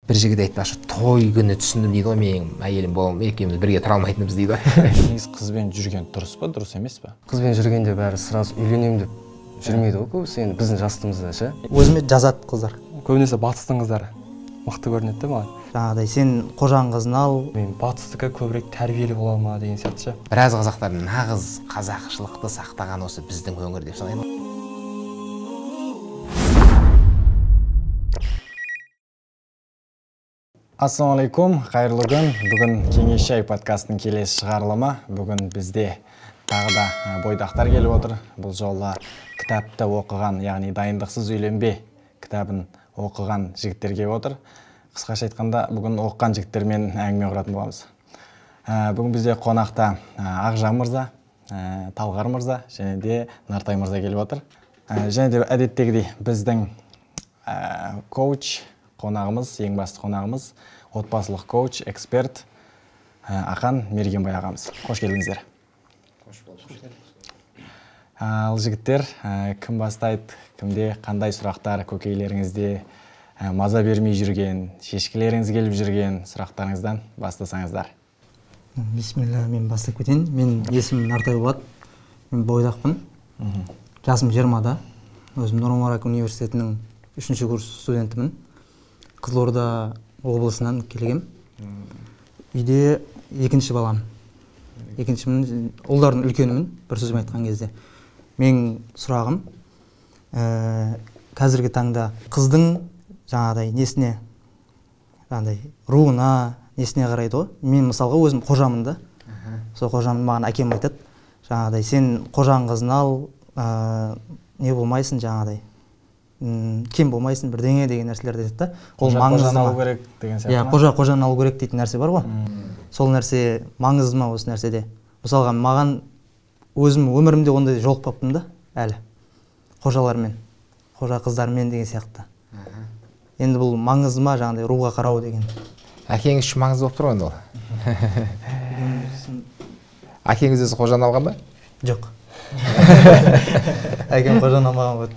Бір жігіт айтпақшы, той күні түсіндім дейді ғой, менің әйелім боламын, екеуміз бірге тұра алмайтынбыз дейді ғой. Негізі қызбен жүрген дұрыс па, дұрыс емес па? Қызбен жүргенде бәрі сразу үйленемін деп жүрмейді ғой көбісі, енді біздің жастымызда ше. Өзіме жазады қыздар. Көбінесе батыстың қыздары мықты көрінеді де маған. Жаңағыдай сен қожаның қызын ал. Мен батыстікі көбірек тәрбиелі бола ма деген сияқты ше. Біраз қазақтар нағыз қазақшылықты сақтаған осы біздің өңір деп санаймын. Ассалаумағалейкум, қайырлы күн. Бүгін Кеңес шай подкастының келесі шығарылымы. Бүгін бізде тағы да бойдақтар келіп отыр. Бұл жолы кітапты оқыған, яғни дайындықсыз үйленбе кітабын оқыған жігіттер келіп отыр. Қысқаша айтқанда, бүгін оқыған жігіттермен әңгіме құратын боламыз. Бүгін бізде қонақта Ақжан мырза, Талғар мырза және де Нартай мырза келіп отыр. Және де әдеттегідей біздің коуч қонағымыз, ең басты қонағымыз, отбасылық коуч, эксперт Ақан Мергенбай ағамыз. Қош келдіңіздер. Қош болдық. Ал жігіттер, кім бастайды, кімде қандай сұрақтар көкейлеріңізде маза бермей жүрген, шешкілеріңіз келіп жүрген сұрақтарыңыздан бастасаңыздар. Бисмилля, мен бастап кетейін. Мен есімім Нартай болады. Мен бойдақпын. Жасым 20-да. Өзім Нұр Мүбарак университетінің 3-ші курс студентімін. Қызылорда облысынан келгем. Үйде екінші балам. Екіншімін, ұлдардың үлкенімін, бір сөзбен айтқан кезде. Менің сұрағым, қазіргі таңда қыздың жаңағыдай несіне, жаңағыдай руына, несіне қарайды ғой. Мен мысалға өзім қожамын да. Сол қожамын, маған әкем айтады, жаңағыдай сен қожаның қызын ал, не болмайсың жаңағыдай. Кем болмайсың бірдеңе деген нәрселерді айтады да. Ол маңызды алу керек деген сияқты. Иә, қожа қожаны алу керек дейтін нәрсе бар ғой. Сол нәрсе маңызды ма осы нәрседе? Мысалға маған өзім өмірімде ондай жолықпаппын да әлі. Қожалармен, қожа қыздармен деген сияқты. Енді бұл маңызды ма жаңағыдай руға қарау деген? Әкеңіз үшін маңызды болып тұр ғой енді ол. Әкеңіз өзі қожаны алған ба? Жоқ. Әкем қожаны алмаған ғой.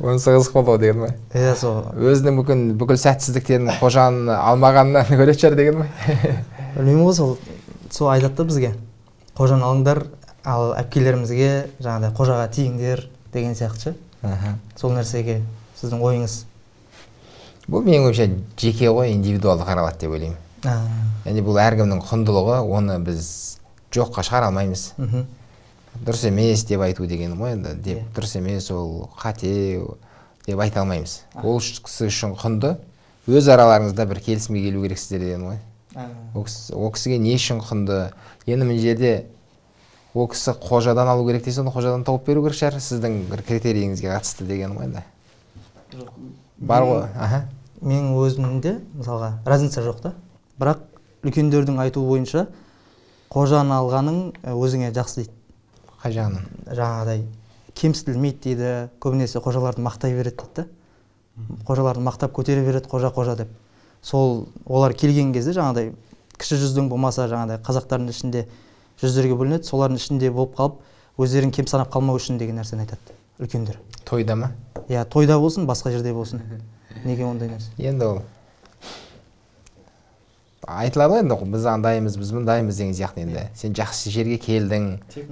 Онысы қызық болды ғой деген ме? Иә, сол. Өзінің мүмкін бүкіл сәтсіздіктерін қожаны алмағанынан көретін шығар деген ме? Білмеймін ғой, сол айтады да бізге. Қожаны алыңдар, ал әпкелерімізге жаңағыдай қожаға тиіңдер деген сияқты ше. Сол нәрсеге сіздің ойыңыз? Бұл менің ойымша жеке ғой, индивидуалды қаралады деп ойлаймын. Яғни бұл әркімнің құндылығы, оны біз жоққа шығара алмаймыз. Дұрыс емес деп айту деген ғой енді, деп дұрыс емес, ол қате деп айта алмаймыз. Ол кісі үшін құнды, өз араларыңызда бір келісімге келу керексіздер деген ғой. Ол кісіге не үшін құнды? Енді мына жерде ол кісі қожадан алу керек десе, оны қожадан тауып беру керек шығар, сіздің бір критерийіңізге қатысты деген ғой енді. Бар ғой. Менің өзімде мысалға разница жоқ та. Бірақ үлкендердің айтуы бойынша қожаны алғаның өзіңе жақсы дейді. Қай жағынан? Жаңағыдай кемсітілмейді дейді, көбінесе қожаларды мақтай береді дейді да. Қожаларды мақтап көтере береді, қожа қожа деп. Сол олар келген кезде жаңағыдай кіші жүздің болмаса жаңағыдай қазақтардың ішінде жүздерге бөлінеді, солардың ішінде болып қалып өздерін кем санап қалмау үшін деген нәрсені айтады үлкендер. Тойда ма? Иә, тойда болсын, басқа жерде болсын. Неге ондай нәрсе? Енді ол айтылады ғой енді, біз андаймыз, біз мұндаймыз деген сияқты енді. Сен жақсы жерге келдің,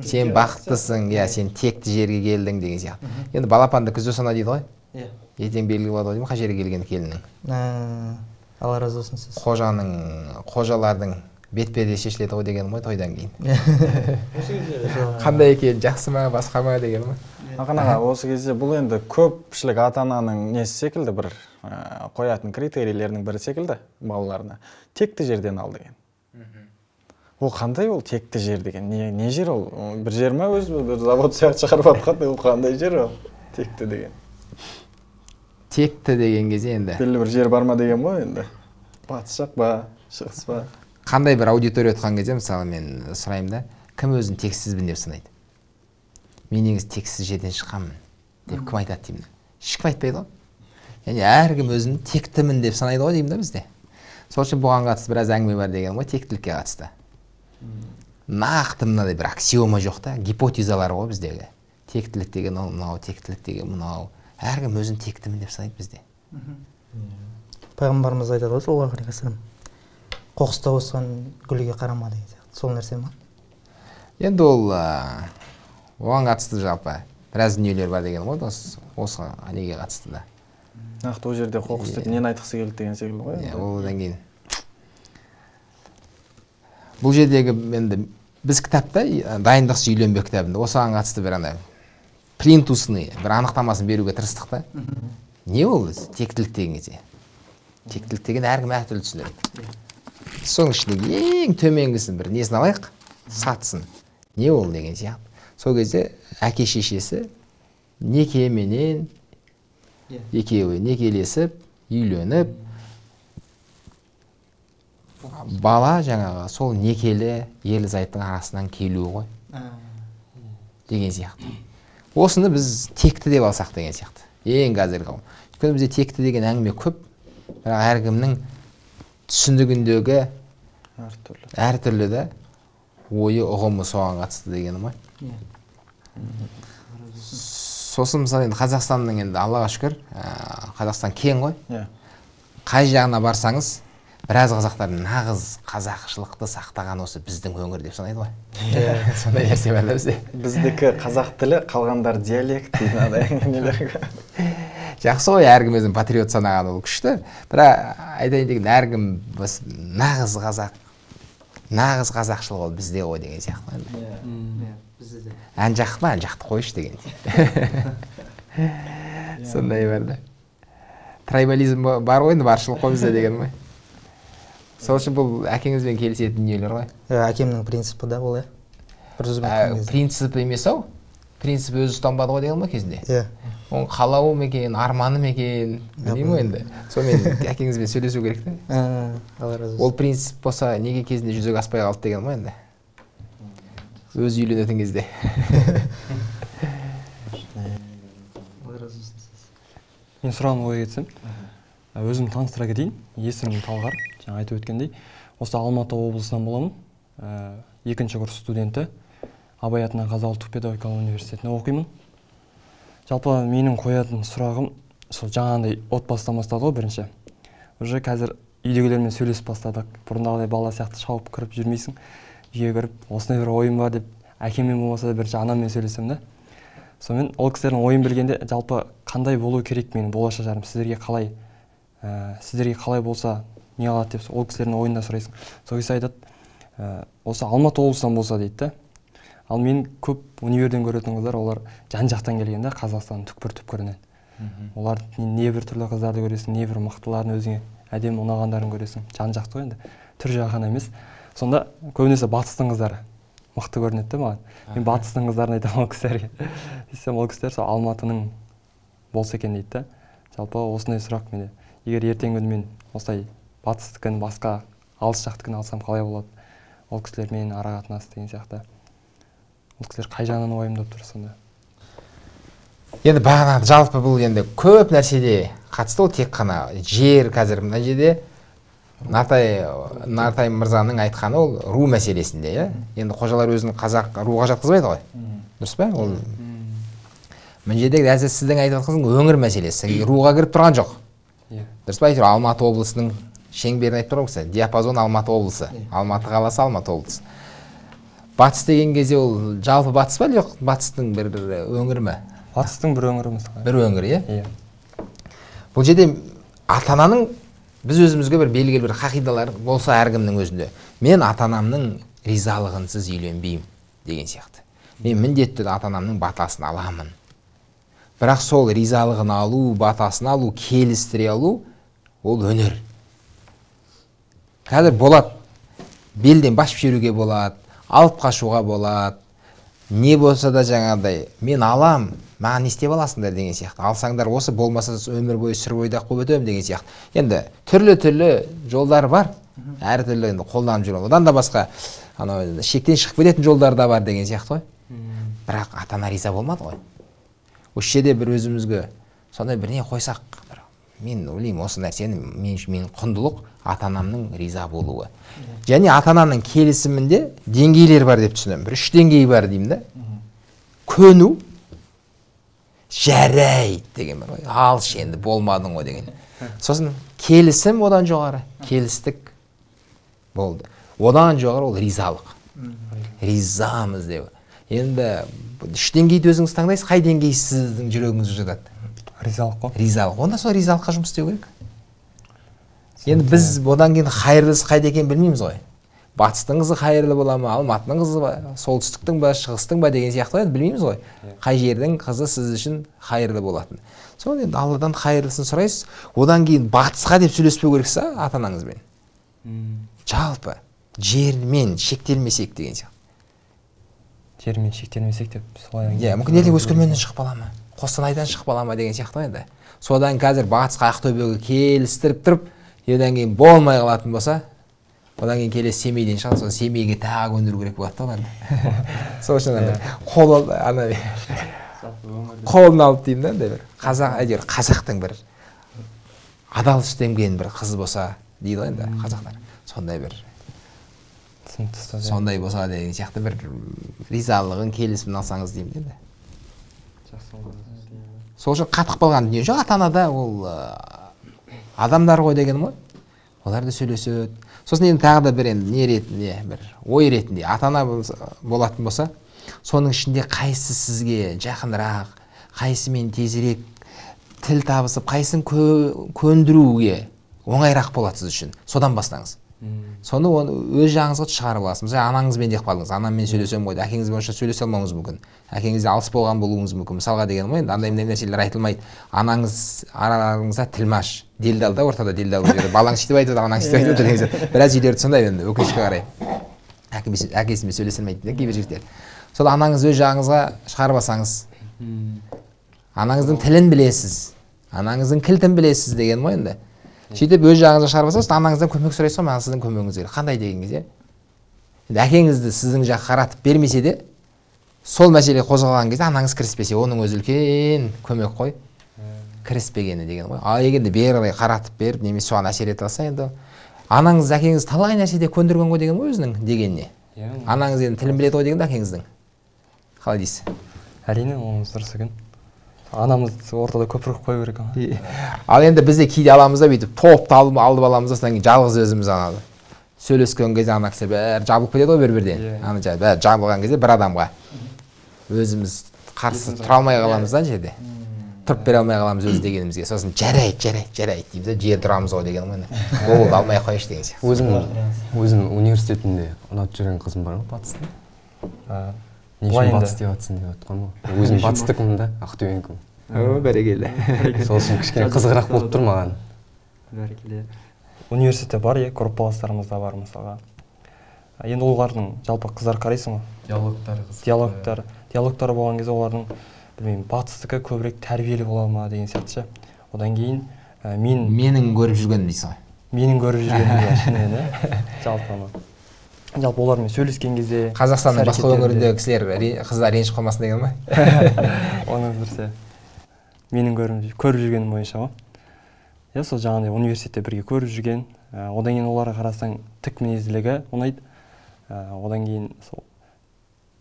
сен бақыттысың, иә, сен текті жерге келдің деген сияқты. Енді балапанды күзде сана дейді ғой. Иә. Ертең белгілі болады ғой деймін, қай жерге келген келіннің. Алла разы болсын сіз. Қожаның, қожалардың бет-пердесі шешіледі ғой деген ғой тойдан кейін. Қандай екен, жақсы ма, басқа ма деген ма? Ақан аға, осы кезде бұл енді көпшілік ата-ананың несі секілді, бір қоятын критерийлерінің бірі секілді балаларына. Текті жерден ал деген. Ол қандай ол текті жер деген? Не жер ол? Бір жер ма өзі, бір завод сияқты шығарып жатқан, ол қандай жер ол? Текті деген. Текті деген кезде енді. Белгілі бір жер бар ма деген ғой енді. Батыс жақ па, шығыс па? Қандай бір аудитория отқан кезде, мысалы мен сұраймын да, кім өзін тексізбін деп санайды? Мен негізі тексіз жерден шыққанмын деп кім айтады деймін. Ешкім айтпайды ғой. Яғни әркім өзін тектімін деп санайды ғой деймін да бізде. Сол үшін бұған қатысты біраз әңгіме бар деген ғой, тектілікке қатысты. Нақты мынадай бір аксиома жоқ та, гипотезалар ғой біздегі. Тектілік деген ол мынау, тектілік деген мынау. Әркім өзін тектімін деп санайды бізде. Пайғамбарымыз айтады ғой, саллаллаху алейхи уассалам, қоқыста өскен гүлге қарама деген сияқты. Сол нәрсе ма? Енді ол оған қатысты жалпы біраз дүниелер бар деген ғой, осы неге қатысты да. Нақты ол жерде қоқыс деп нені айтқысы келді деген секілді ғой. Иә, ол одан кейін бұл жердегі енді біз кітапта дайындықсыз үйленбе кітабында осыған қатысты бір ана плинтусный бір анықтамасын беруге тырыстық та. Не ол тектілік деген кезде? Тектілік деген әркім әртүрлі түсінеді. Соның ішіндегі ең төменгісін бір несін алайық, сатсын. Не ол деген сияқты. Сол кезде әке шешесі некеменен екеуі некелесіп, үйленіп, бала жаңағы сол некелі ерлі зайыптың арасынан келуі ғой деген сияқты. Осыны біз текті деп алсақ деген сияқты. Ең қазіргі. Өйткені бізде текті деген әңгіме көп, бірақ әркімнің түсінігіндегі әртүрлі да ойы, ұғымы соған қатысты дегенім ғой. Сосын мысалы енді Қазақстанның енді Аллаға шүкір, Қазақстан кең ғой. Қай жағына барсаңыз, біраз қазақтар нағыз қазақшылықты сақтаған осы біздің өңір деп санайды ғой. Сондай нәрсе бар да бізде. Біздікі қазақ тілі, қалғандар диалект дейді нелер. Жақсы ғой, әркім өзін патриот санаған ол күшті. Бірақ айтайын деген әркім нағыз қазақ, нағыз қазақшылық ол бізде ғой деген сияқты. Бізде де. Ән жақ па, ән жақты қойшы деген. Сондай бар да. Трайбализм бар ғой енді, баршылық қой бізде деген ғой. Сол үшін бұл әкеңізбен келісетін дүниелер ғой. Әкемнің принципі да ол, иә. Бір сөзбен айтқан кезде. Принцип емес ау. Принцип өзі ұстанбады ғой деген ғой кезінде. Иә. Оның қалауы ма екен, арманы ма екен, білмеймін ғой енді. Сонымен әкеңізбен сөйлесу керек та. Алла разы болсын. Ол принцип болса неге кезінде жүзеге аспай қалды деген ғой енді. Өзі үйленетін кезде. Алла разы болсын. Мен сұрағымды қоя кетсем, өзім таныстыра кетейін. Есімім Талғар, жаңа айтып өткендей. Осы Алматы облысынан боламын. Екінші курс студенті. Абай атындағы Қазақ ұлттық педагогикалық университетінде оқимын. Жалпы менің қоятын сұрағым сол жаңағындай отбасыдан басталды ғой бірінші. Уже қазір үйдегілермен сөйлесіп бастадық. Бұрындағыдай бала сияқты шауып кіріп жүрмейсің. Үйге кіріп, осындай бір ойым бар деп әкеммен болмаса да бірінші анаммен сөйлесемін да. Сонымен ол кісілердің ойын білгенде жалпы қандай болу керек менің болашақ жарым, сіздерге қалай, сіздерге қалай болса не алады деп ол кісілердің ойын да сұрайсың. Сол кезде айтады, осы Алматы облысынан болса дейді да. Ал мен көп универден көретін қыздар, олар жан-жақтан келген да, Қазақстанның түкпір-түкпірінен. Олар не бір түрлі қыздарды көресің, не бір мықтыларын, өзіңе әдемі ұнағандарын көресің. Жан-жақты ғой енді, түр жағы ғана емес. Сонда көбінесе батыстың қыздары мықты көрінеді де маған. Мен батыстың қыздарын айтамын ол кісілерге. Десем ол кісілер сол Алматының болса екен дейді да. Жалпы осындай сұрақ менде. Егер ертеңгі күні мен осылай батыстікін, басқа алыс жақтікін алсам қалай болады? Ол кісілермен ара қатынас деген сияқты. Ол кісілер қай жағынан уайымдап тұр сонда? Енді бағана жалпы бұл енді көп нәрседе қатысты, ол тек қана жер қазір мына жерде Нартай мырзаның айтқаны ол ру мәселесінде, иә? Енді қожалар өзін қазақ руға жатқызбайды ғой. Дұрыс па? Ол мына жерде әзір сіздің айтып жатқаныңыз өңір мәселесі, руға кіріп тұрған жоқ. Дұрыс па? Әйтеуір Алматы облысының шеңберін айтып тұрған кісі. Диапазон Алматы облысы, Алматы қаласы, Алматы облысы. Батыс деген кезде ол жалпы батыс па, жоқ батыстың бір өңірі ме? Батыстың бір өңірі мысалы. Бір өңір, иә? Иә. Бұл жерде ата-ананың біз өзімізге бір белгілі бір қағидалар болса әркімнің өзінде. Мен ата-анамның ризалығынсыз үйленбеймін деген сияқты. Мен міндетті түрде ата-анамның батасын аламын. Бірақ сол ризалығын алу, батасын алу, келістіре алу ол өнер. Қазір болады. Белден басып жіберуге болады, алып қашуға болады. Не болса да жаңағыдай, мен алам, маған не істеп аласыңдар деген сияқты. Алсаңдар осы, болмаса өмір бойы сүр бойдақ қойып өтемін деген сияқты. Енді түрлі-түрлі жолдар бар. Әртүрлі енді қолданып жүрген. Одан да басқа анау шектен шығып кететін жолдар да бар деген сияқты ғой. Бірақ ата-ана риза болмады ғой. Осы жерде бір өзімізге сондай бір не қойсақ, мен ойлаймын осы нәрсені мен үшін менің құндылық ата-анамның риза болуы. Және ата-ананың келісімінде деңгейлер бар деп түсінемін. Бір үш деңгей бар деймін да. Көну, жарайды деген бар ғой. Алшы енді болмадың ғой деген. Сосын келісім одан жоғары, келістік болды. Одан жоғары ол ризалық. Ризамыз деп. Енді үш деңгейді өзіңіз таңдайсыз, қай деңгей сіздің жүрегіңізге жатады? Ризалық қой. Ризалық. Онда сол ризалыққа жұмыс істеу керек. Енді біз одан кейін хайырлысы қайда екенін білмейміз ғой. Батыстың қызы хайырлы бола ма, Алматының қызы ба, солтүстіктің ба, шығыстың ба деген сияқты енді білмейміз ғой. Қай жердің қызы сіз үшін хайырлы болатын. Сол енді Алладан хайырлысын сұрайсыз. Одан кейін батысқа деп сөйлеспеу керексіз ата-анаңызбен. Жалпы жермен шектелмесек деген сияқты. Жермен шектелмесек деп солай. Иә, мүмкін ертең Өскеменнен шығып қала ма, Қостанайдан шығып қала ма деген сияқты енді. Содан қазір батысқа, Ақтөбеге келістіріп тұрып, одан кейін болмай қалатын болса, одан кейін келесі Семейден шығады, сосын Семейге тағы көндіру керек болады да оларды. Сол үшін ана қол ана қолын алып деймін да, андай бір қазақ, әйтеуір қазақтың бір адал үстемген бір қыз болса дейді ғой енді қазақтар. Сондай бір сондай болса деген сияқты бір ризалығын, келісімін алсаңыз деймін енді. Сол үшін қатып қалған дүние жоқ. Ата-анада ол адамдар ғой дегенім ғой. Олар да сөйлеседі. Сосын енді тағы да бір енді не ретінде, бір ой ретінде ата-ана болатын болса, соның ішінде қайсысы сізге жақынырақ, қайсымен тезірек тіл табысып, қайсысын көндіруге оңайырақ болады сіз үшін. Содан бастаңыз. Соны өз жағыңызға шығарып аласыз. Мысалы, анаңызбен деп қалдыңыз. Анаммен сөйлесем ғой, әкеңізбен онша сөйлесе алмауыңыз мүмкін. Әкеңізде алыс болған болуыңыз мүмкін. Мысалға деген ғой, енді андай нәрселер айтылмайды. Анаңыз араларыңызда тілмаш, делдал да ортада делдал болып жүреді. Балаң сөйтіп айтады, анаң сөйтіп айтады деген сияқты. Біраз үйлерде сондай енді, өкінішке қарай. Әкесімен сөйлесе алмайды да кейбір жігіттер. Сол анаңыз өз жағыңызға шығарып алсаңыз, анаңыздың тілін білесіз, анаңыздың кілтін білесіз деген ғой енді. Сөйтіп өз жағыңызға шығарып алсаңыз, анаңыздан көмек сұрайсыз ғой, маған сіздің көмегіңіз керек. Қандай деген кезде? Енді әкеңізді сіздің жаққа қаратып бермесе де, сол мәселе қозғалған кезде анаңыз кіріспесе, оның өзі үлкен көмек қой. Кіріспегені деген ғой. Ал егер де бері қарай қаратып беріп, немесе соған әсер ете алса, енді анаңыз әкеңіз талай нәрседе көндірген ғой деген ғой өзінің дегеніне. Анаңыз енді тілін біледі ғой деген де әкеңіздің. Қалай дейсіз? Әрине, оныңыз дұрыс екен. Анамызды ортада көпір қою керек. Ал енді бізде кейде аламыз да бүйтіп топты алып аламыз да, содан кейін жалғыз өзіміз анады. Сөйлескен кезде ана кісі бәрі жабылып кетеді ғой бір-бірден. Ана бәрі жабылған кезде бір адамға өзіміз қарсы тұра алмай қаламыз да жерде. Тұрып бере алмай қаламыз өз дегенімізге. Сосын жарайды, жарайды, жарайды дейміз да, жер тұрамыз ғой деген ғой. Болды, алмай ақ қояйыншы деген сияқты. Өзім университетінде ұнатып жүрген қызым бар ғой, батыстың. Не үшін батыс деп атсын деп атқан ғой. Өзім батыстікімін да, ақтөбенікімін. О, бәрекелді. Сол үшін кішкене қызығырақ болып тұр маған. Бәрекелді. Университетте бар, иә, группаластарымыз да бар мысалға. Енді олардың жалпы қыздар қарайсың ғой. Диалогтары қызық. Диалогтары болған кезде олардың, білмеймін, батыстікі көбірек тәрбиелі бола ма деген сияқты ше. Одан кейін менің көріп жүргенім дейсің ғой. Менің көріп жүргенім, иә, шынымен, иә. Жалпы ана. Жалпы олармен сөйлескен кезде Қазақстанның басқа өңіріндегі кісілер, қыздар ренжіп қалмасын деген ма? Оның дұрыс. Менің көріп жүргенім бойынша ғой. Иә, сол жаңағыдай университетте бірге көріп жүрген. Одан кейін оларға қарасаң тік мінезділігі ұнайды. Одан кейін сол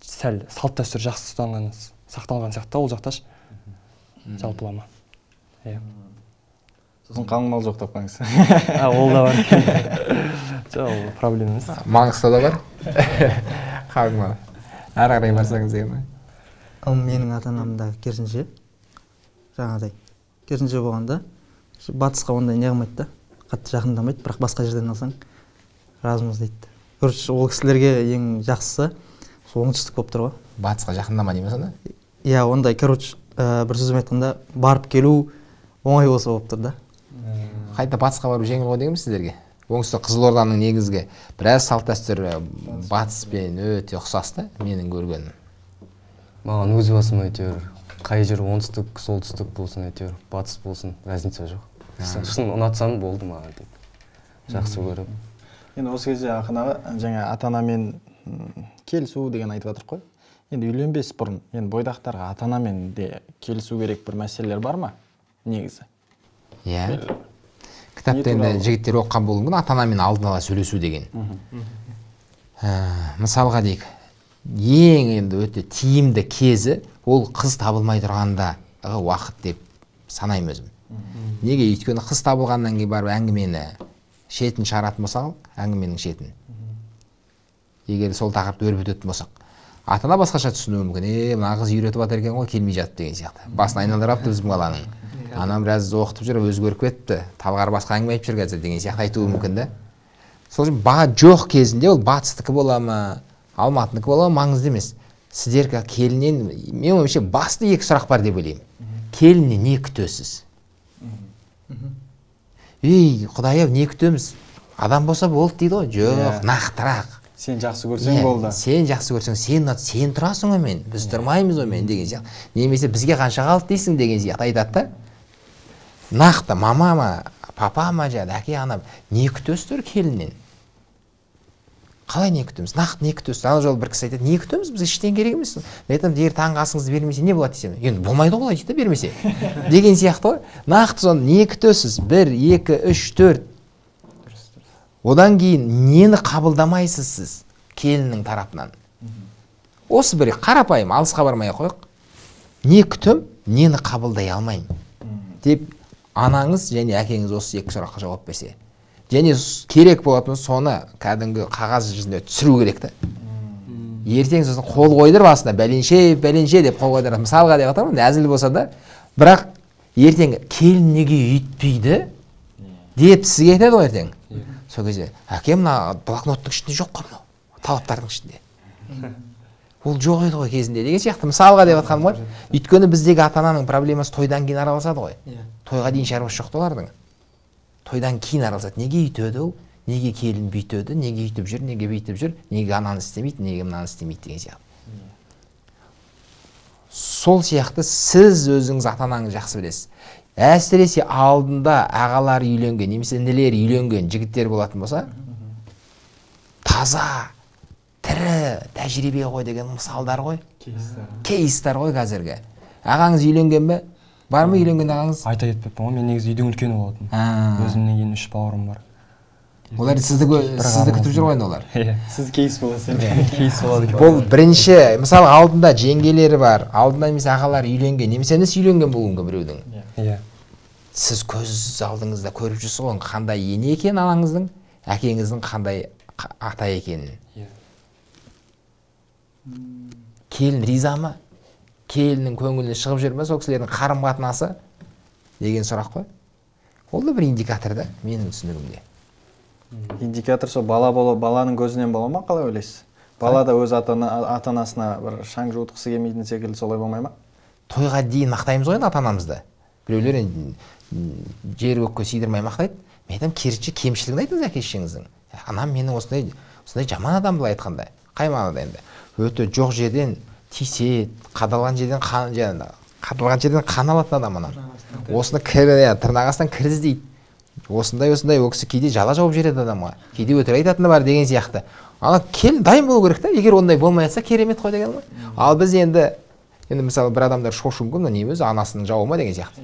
сәл салт дәстүр жақсы ұстанған, сақталған сияқты ол жақташ. Жалпылама. Иә. Сосын қалың мал жоқ тапқаныңыз. Ол да бар. Жоқ, ол проблема емес. Маңғыстауда бар. Қалың мал. Әрі қарай барсаңыз деген ғой. Ал менің ата-анам да керісінше. Жаңағыдай. Керісінше болғанда батысқа ондай не қылмайды да, қатты жақындамайды, бірақ басқа жерден алсаң разымыз дейді. Короче, ол кісілерге ең жақсысы сол оңтүстік болып тұр ғой. Батысқа жақындама дейміз сонда? Иә, ондай, короче, бір сөзбен айтқанда барып келу оңай болса болып тұр да. Қайта батысқа бару жеңіл ғой дегенбіз сіздерге. Оңтүстік Қызылорданың негізгі біраз салт дәстүрі батыспен өте ұқсас та, менің көргенім. Маған өз басым әйтеуір қай жер оңтүстік, солтүстік болсын, әйтеуір батыс болсын, разница жоқ. Шын ұнатсам болды маған тек. Жақсы көріп. Енді осы кезде Ақын аға жаңа ата-анамен келісу деген айтып жатырық қой. Енді үйленбес бұрын, енді бойдақтарға ата-анамен де келісу керек бір мәселелер бар ма негізі? Иә. Кітапта енді жігіттер оқыған болуы мүмкін, ата-анамен алдын ала сөйлесу деген. Мысалға дейік, ең енді өте тиімді кезі ол қыз табылмай тұрғандағы уақыт деп санаймын өзім. Неге? Өйткені қыз табылғаннан кейін барып әңгімені шетін шығаратын болсақ, әңгіменің шетін. Егер сол тақырыпты өрбітетін болсақ, ата-ана басқаша түсінуі мүмкін. Мына қыз үйретіп жатыр екен ғой, келмей жатып деген сияқты. Басын айналдырып алыпты біздің баланың. Анам біраз оқытып жүр, өзгеріп кетіпті. Талғар басқа әңгіме айтып жүр қазір деген сияқты айтуы мүмкін да. Сол үшін жоқ кезінде ол батыстікі бола ма, алматынікі бола ма, маңызды емес. Сіздер келіннен, мен ойымша басты екі сұрақ бар деп ойлаймын. Келіннен не күтесіз? Ей, Құдай-ау, не күтеміз? Адам болса болды дейді ғой. Жоқ, нақтырақ. Сен жақсы көрсең болды. Сен жақсы көрсең, сен тұрасың онымен, біз тұрмаймыз онымен деген сияқты. Немесе бізге қанша қалды дейсің деген сияқты айтады да. Нақты мама ма, папа ма, әке, ана, не күтесіздер келіннен? Қалай не күтеміз? Нақты не күтесіз? Ана жолы бір кісі айтады, не күтеміз? Бізге ештеңе керек емес. Мен айтамын, егер таңғы асыңызды бермесе не болады десем, енді болмайды ғой дейді бермесе. Деген сияқты ғой. Нақты соны не күтесіз? 1, 2, 3, 4. Одан кейін нені қабылдамайсыз сіз келіннің тарапынан? Осы бір қарапайым, алысқа бармай қойық. Не күтем, нені қабылдай алмаймын деп анаңыз және әкеңіз осы екі сұраққа жауап берсе. Және керек болатын соны кәдімгі қағаз жүзінде түсіру керек та. Ертең сосын қол қойдырып астына бәленше, бәленше деп қол қойдырып, мысалға деп жатырмын, әзіл болса да, бірақ ертең келін неге өйтпейді деп сізге айтады ғой ертең. Сол кезде, әке, мына блокноттың ішінде жоқ қой мынау, талаптардың ішінде. Ол жоқ еді ғой кезінде деген сияқты, мысалға деп жатқаным ғой. Өйткені біздегі ата-ананың проблемасы тойдан кейін араласады ғой. Тойға дейін шаруасы жоқ олардың. Тойдан кейін араласады. Неге үйтеді ол? Неге келін бүйтеді? Неге үйтіп жүр? Неге бүйтіп жүр? Неге ананы істемейді? Неге мынаны істемейді деген сияқты. Сол сияқты сіз өзіңіз ата-анаңызды жақсы білесіз. Әсіресе алдында ағалары үйленген, немесе інілері үйленген жігіттер болатын болса, таза, тірі тәжірибе ғой деген мысалдар ғой. Кейстер ғой қазіргі. Ағаңыз үйленген бе? Бар ма үйленген ағаңыз? Айта кетпеппін ғой, мен негізі үйдің үлкені болатын. Өзімнен кейін 3 бауырым бар. Олар сізді күтіп жүр ғой енді олар. Сіз кейс боласыз. Кейс болады. Бұл бірінші, мысалы алдында жеңгелері бар, алдында немесе ағалары үйленген, немесе інісі үйленген болуы мүмкін біреудің. Иә. Сіз көз алдыңызда көріп жүрсіз ғой, қандай ене екенін анаңыздың, әкеңіздің қандай ата екенін. Келін риза ма? Келіннің көңіліне шығып жүр ме сол кісілердің қарым-қатынасы деген сұрақ қой. Ол да бір индикатор да, менің түсінігімде. Индикатор сол бала баланың көзінен бола ма, қалай ойлайсыз? Бала да өз ата-анасына бір шаң жуытқысы келмейтін секілді, солай болмай ма? Тойға дейін мақтаймыз ғой енді ата-анамызды. Біреулер енді жер көкке сыйдырмай мақтайды. Мен айтамын, керісінше кемшілігін айтыңыз әке шешеңіздің. Анам менің осындай жаман адам былай айтқанда. Қай мағынада енді? Өте жоқ жерден тисе, қадалған жерден қан, қадалған жерден қан алатын адам анам. Осыны тырнақ астынан кір іздейді. Осындай осындай ол кісі кейде жала жауып жібереді адамға, кейде өтірік айтатыны бар деген сияқты. Ана келін дайын болу керек та, егер ондай болмай жатса керемет қой деген ғой. Ал біз енді мысалы бір адамдар шошуы мүмкін, не өзі анасының жауы ма деген сияқты.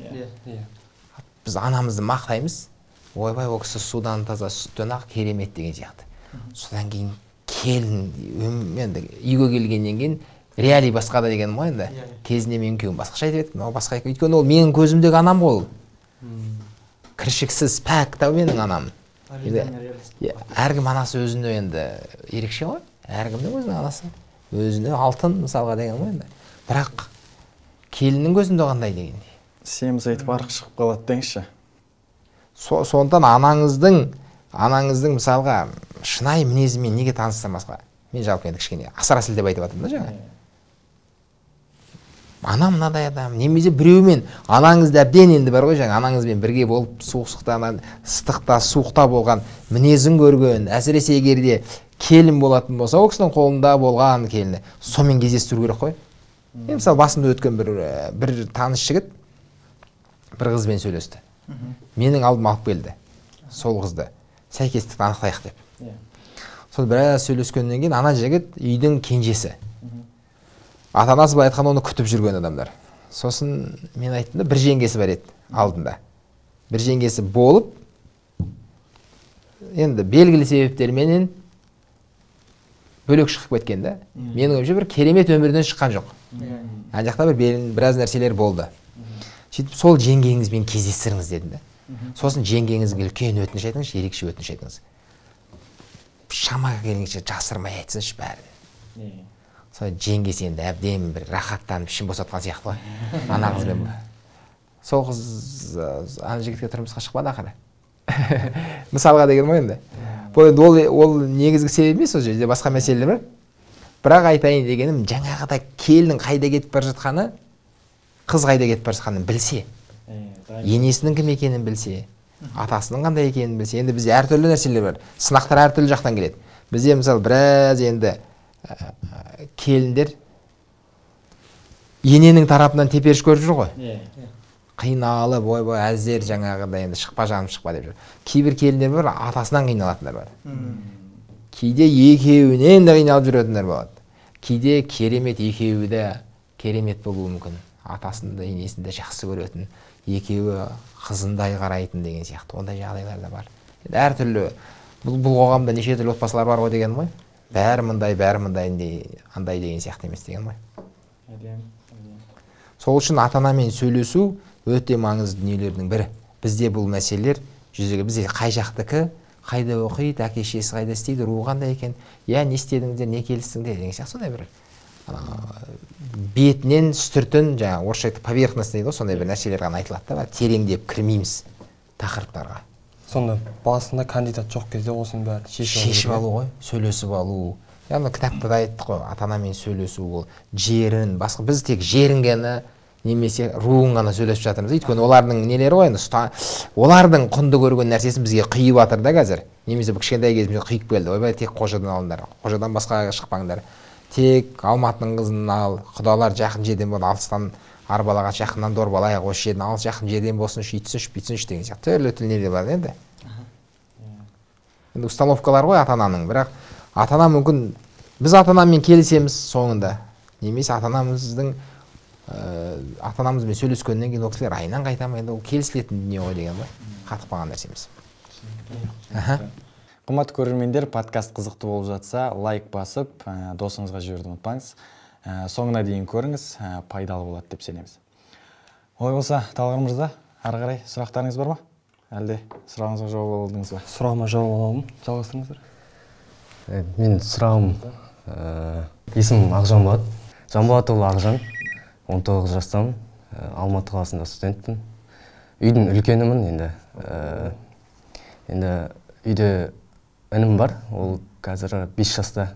Біз анамызды мақтаймыз, ойбай ол кісі судан таза, сүттен ақ, керемет деген сияқты. Содан кейін келін енді үйге келгеннен кейін реалий басқа да дегенім ғой енді. Кезінде менің күйеуім басқаша айтып еді, мынау басқа екен. Өйткені ол менің көзімдегі анам ғой ол. Кіршіксіз пәк та менің анам. Әркім анасы өзіне енді ерекше ғой. Әркімнің өзінің анасы. Өзіне алтын мысалға деген ғой енді. Бірақ келіннің көзінде қандай дегендей. Семіз айтып арық шығып қалады деңізші. Сондықтан анаңыздың мысалға шынайы мінезімен неге таныстырмасқа? Мен жалпы енді кішкене асыра сілтеп айтып жатырмын да жаңа. Ана мынадай адам, немесе біреумен анаңызды әбден енді бар ғой жаңа, анаңызбен бірге болып суықтан, ыстықта, суықта болған мінезін көрген, әсіресе егер де келін болатын болса, ол кісінің қолында болған келіні, сонымен кездестіру керек қой. Мен мысалы басымда өткен бір таныс жігіт бір қызбен сөйлесті. Менің алдыма алып келді сол қызды, сәйкестікті анықтайық деп. Сол біраз сөйлескеннен кейін ана жігіт үйдің кенжесі. Ата-анасы былай айтқанда оны күтіп жүрген адамдар. Сосын мен айттым да, бір жеңгесі бар еді алдында. Бір жеңгесі болып, енді белгілі себептерменен бөлек шығып кеткен да. Менің ойымша бір керемет өмірден шыққан жоқ. Ана жақта біраз нәрселер болды. Сөйтіп сол жеңгеңізбен кездестіріңіз дедім да. Сосын жеңгеңізге үлкен өтініш айтыңызшы, ерекше өтініш айтыңыз. Шама келгенше жасырмай айтсыншы бәрін. Сол жеңгесі енді әбден бір рахаттанып ішін босатқан сияқты ғой. Ана қызбен. Сол қыз ана жігітке тұрмысқа шықпады ақыры. Мысалға деген ғой енді. Бұл енді ол негізгі себеп емес, ол жерде басқа мәселелер бар. Бірақ айтайын дегенім, жаңағыда келін қайда кетіп бара жатқаны, қыз қайда кетіп бара жатқанын білсе, енесінің кім екенін білсе, атасының қандай екенін білсе. Енді бізде әртүрлі нәрселер бар, сынақтар әртүрлі жақтан келеді. Бізде мысалы біраз енді келіндер ененің тарапынан теперіш көріп жүр ғой. Қиналып, ойбай, әзер жаңағыдай енді шықпа жаным шықпа деп жүр. Кейбір келіндер бар, атасынан қиналатындар бар. Кейде екеуінен де қиналып жүретіндер болады. Кейде керемет екеуі де керемет болуы мүмкін. Атасын да енесін де жақсы көретін, екеуі қызындай қарайтын деген сияқты ондай жағдайлар да бар. Енді әртүрлі бұл қоғамда неше түрлі отбасылар бар ғой деген ғой. Бәрі мындай, бәрі мындай, андай деген сияқты емес деген ғой. Сол үшін ата-анамен сөйлесу өте маңызды дүниелердің бірі. Бізде бұл мәселелер жүзеге, бізде қай жақтікі, қайда оқиды, әке шешесі қайда істейді, руы қандай екен, иә не істедіңдер, не келістіңдер деген сияқты сондай бір бетінен үстіртін, жаңа орысша айтып поверхностный дейді ғой, сондай бір нәрселер ғана айтылады да, тереңдеп кірмейміз тақырыптарға. Сонда басында кандидат жоқ кезде осының бәрін шешіп алу ғой, сөйлесіп алу. Яғни кітапта да айттық қой, ата-анамен сөйлесу ол жерін, басқа біз тек жерін ғана немесе руын ғана сөйлесіп жатырмыз. Өйткені олардың нелері ғой енді, олардың құнды көрген нәрсесін бізге құйып жатыр да қазір. Немесе бұл кішкентай кезімізде құйып келді. Ойбай, тек қожадан алыңдар, қожадан басқаға шықпаңдар. Тек Алматының қызын ал, құдалар жақын жерден болды, алыстан арбалаған жақыннан дорбалайық, осы жерден алыс жақын жерден болсыншы, үйтсінші, бүйтсінші деген сияқты түрлі түрлі нелер бар енді. Енді установкалар ғой ата-ананың, бірақ ата-ана мүмкін біз ата-анамен келісеміз соңында, немесе ата-анамыздың ата-анамызбен сөйлескеннен кейін ол кісілер райынан қайта ма, енді ол келісілетін дүние ғой деген ғой, қатып қалған нәрсе емес. Қымбатты көрермендер, подкаст қызықты болып жатса, лайк басып, досыңызға жіберуді ұмытпаңыз. Соңына дейін көріңіз, пайдалы болады деп сенеміз. Олай болса, Талғар мырза, ары қарай сұрақтарыңыз бар ма? Әлде сұрағыңызға жауап алдыңыз ба? Сұрағыма жауап алдым. Жалғастырыңыздар. Мен сұрағым, есімім Ақжан болады. Жанболатұлы Ақжан, 19 жастамын, Алматы қаласында студентпін. Үйдің үлкенімін енді. Енді үйде інім бар, ол қазір 5 жаста,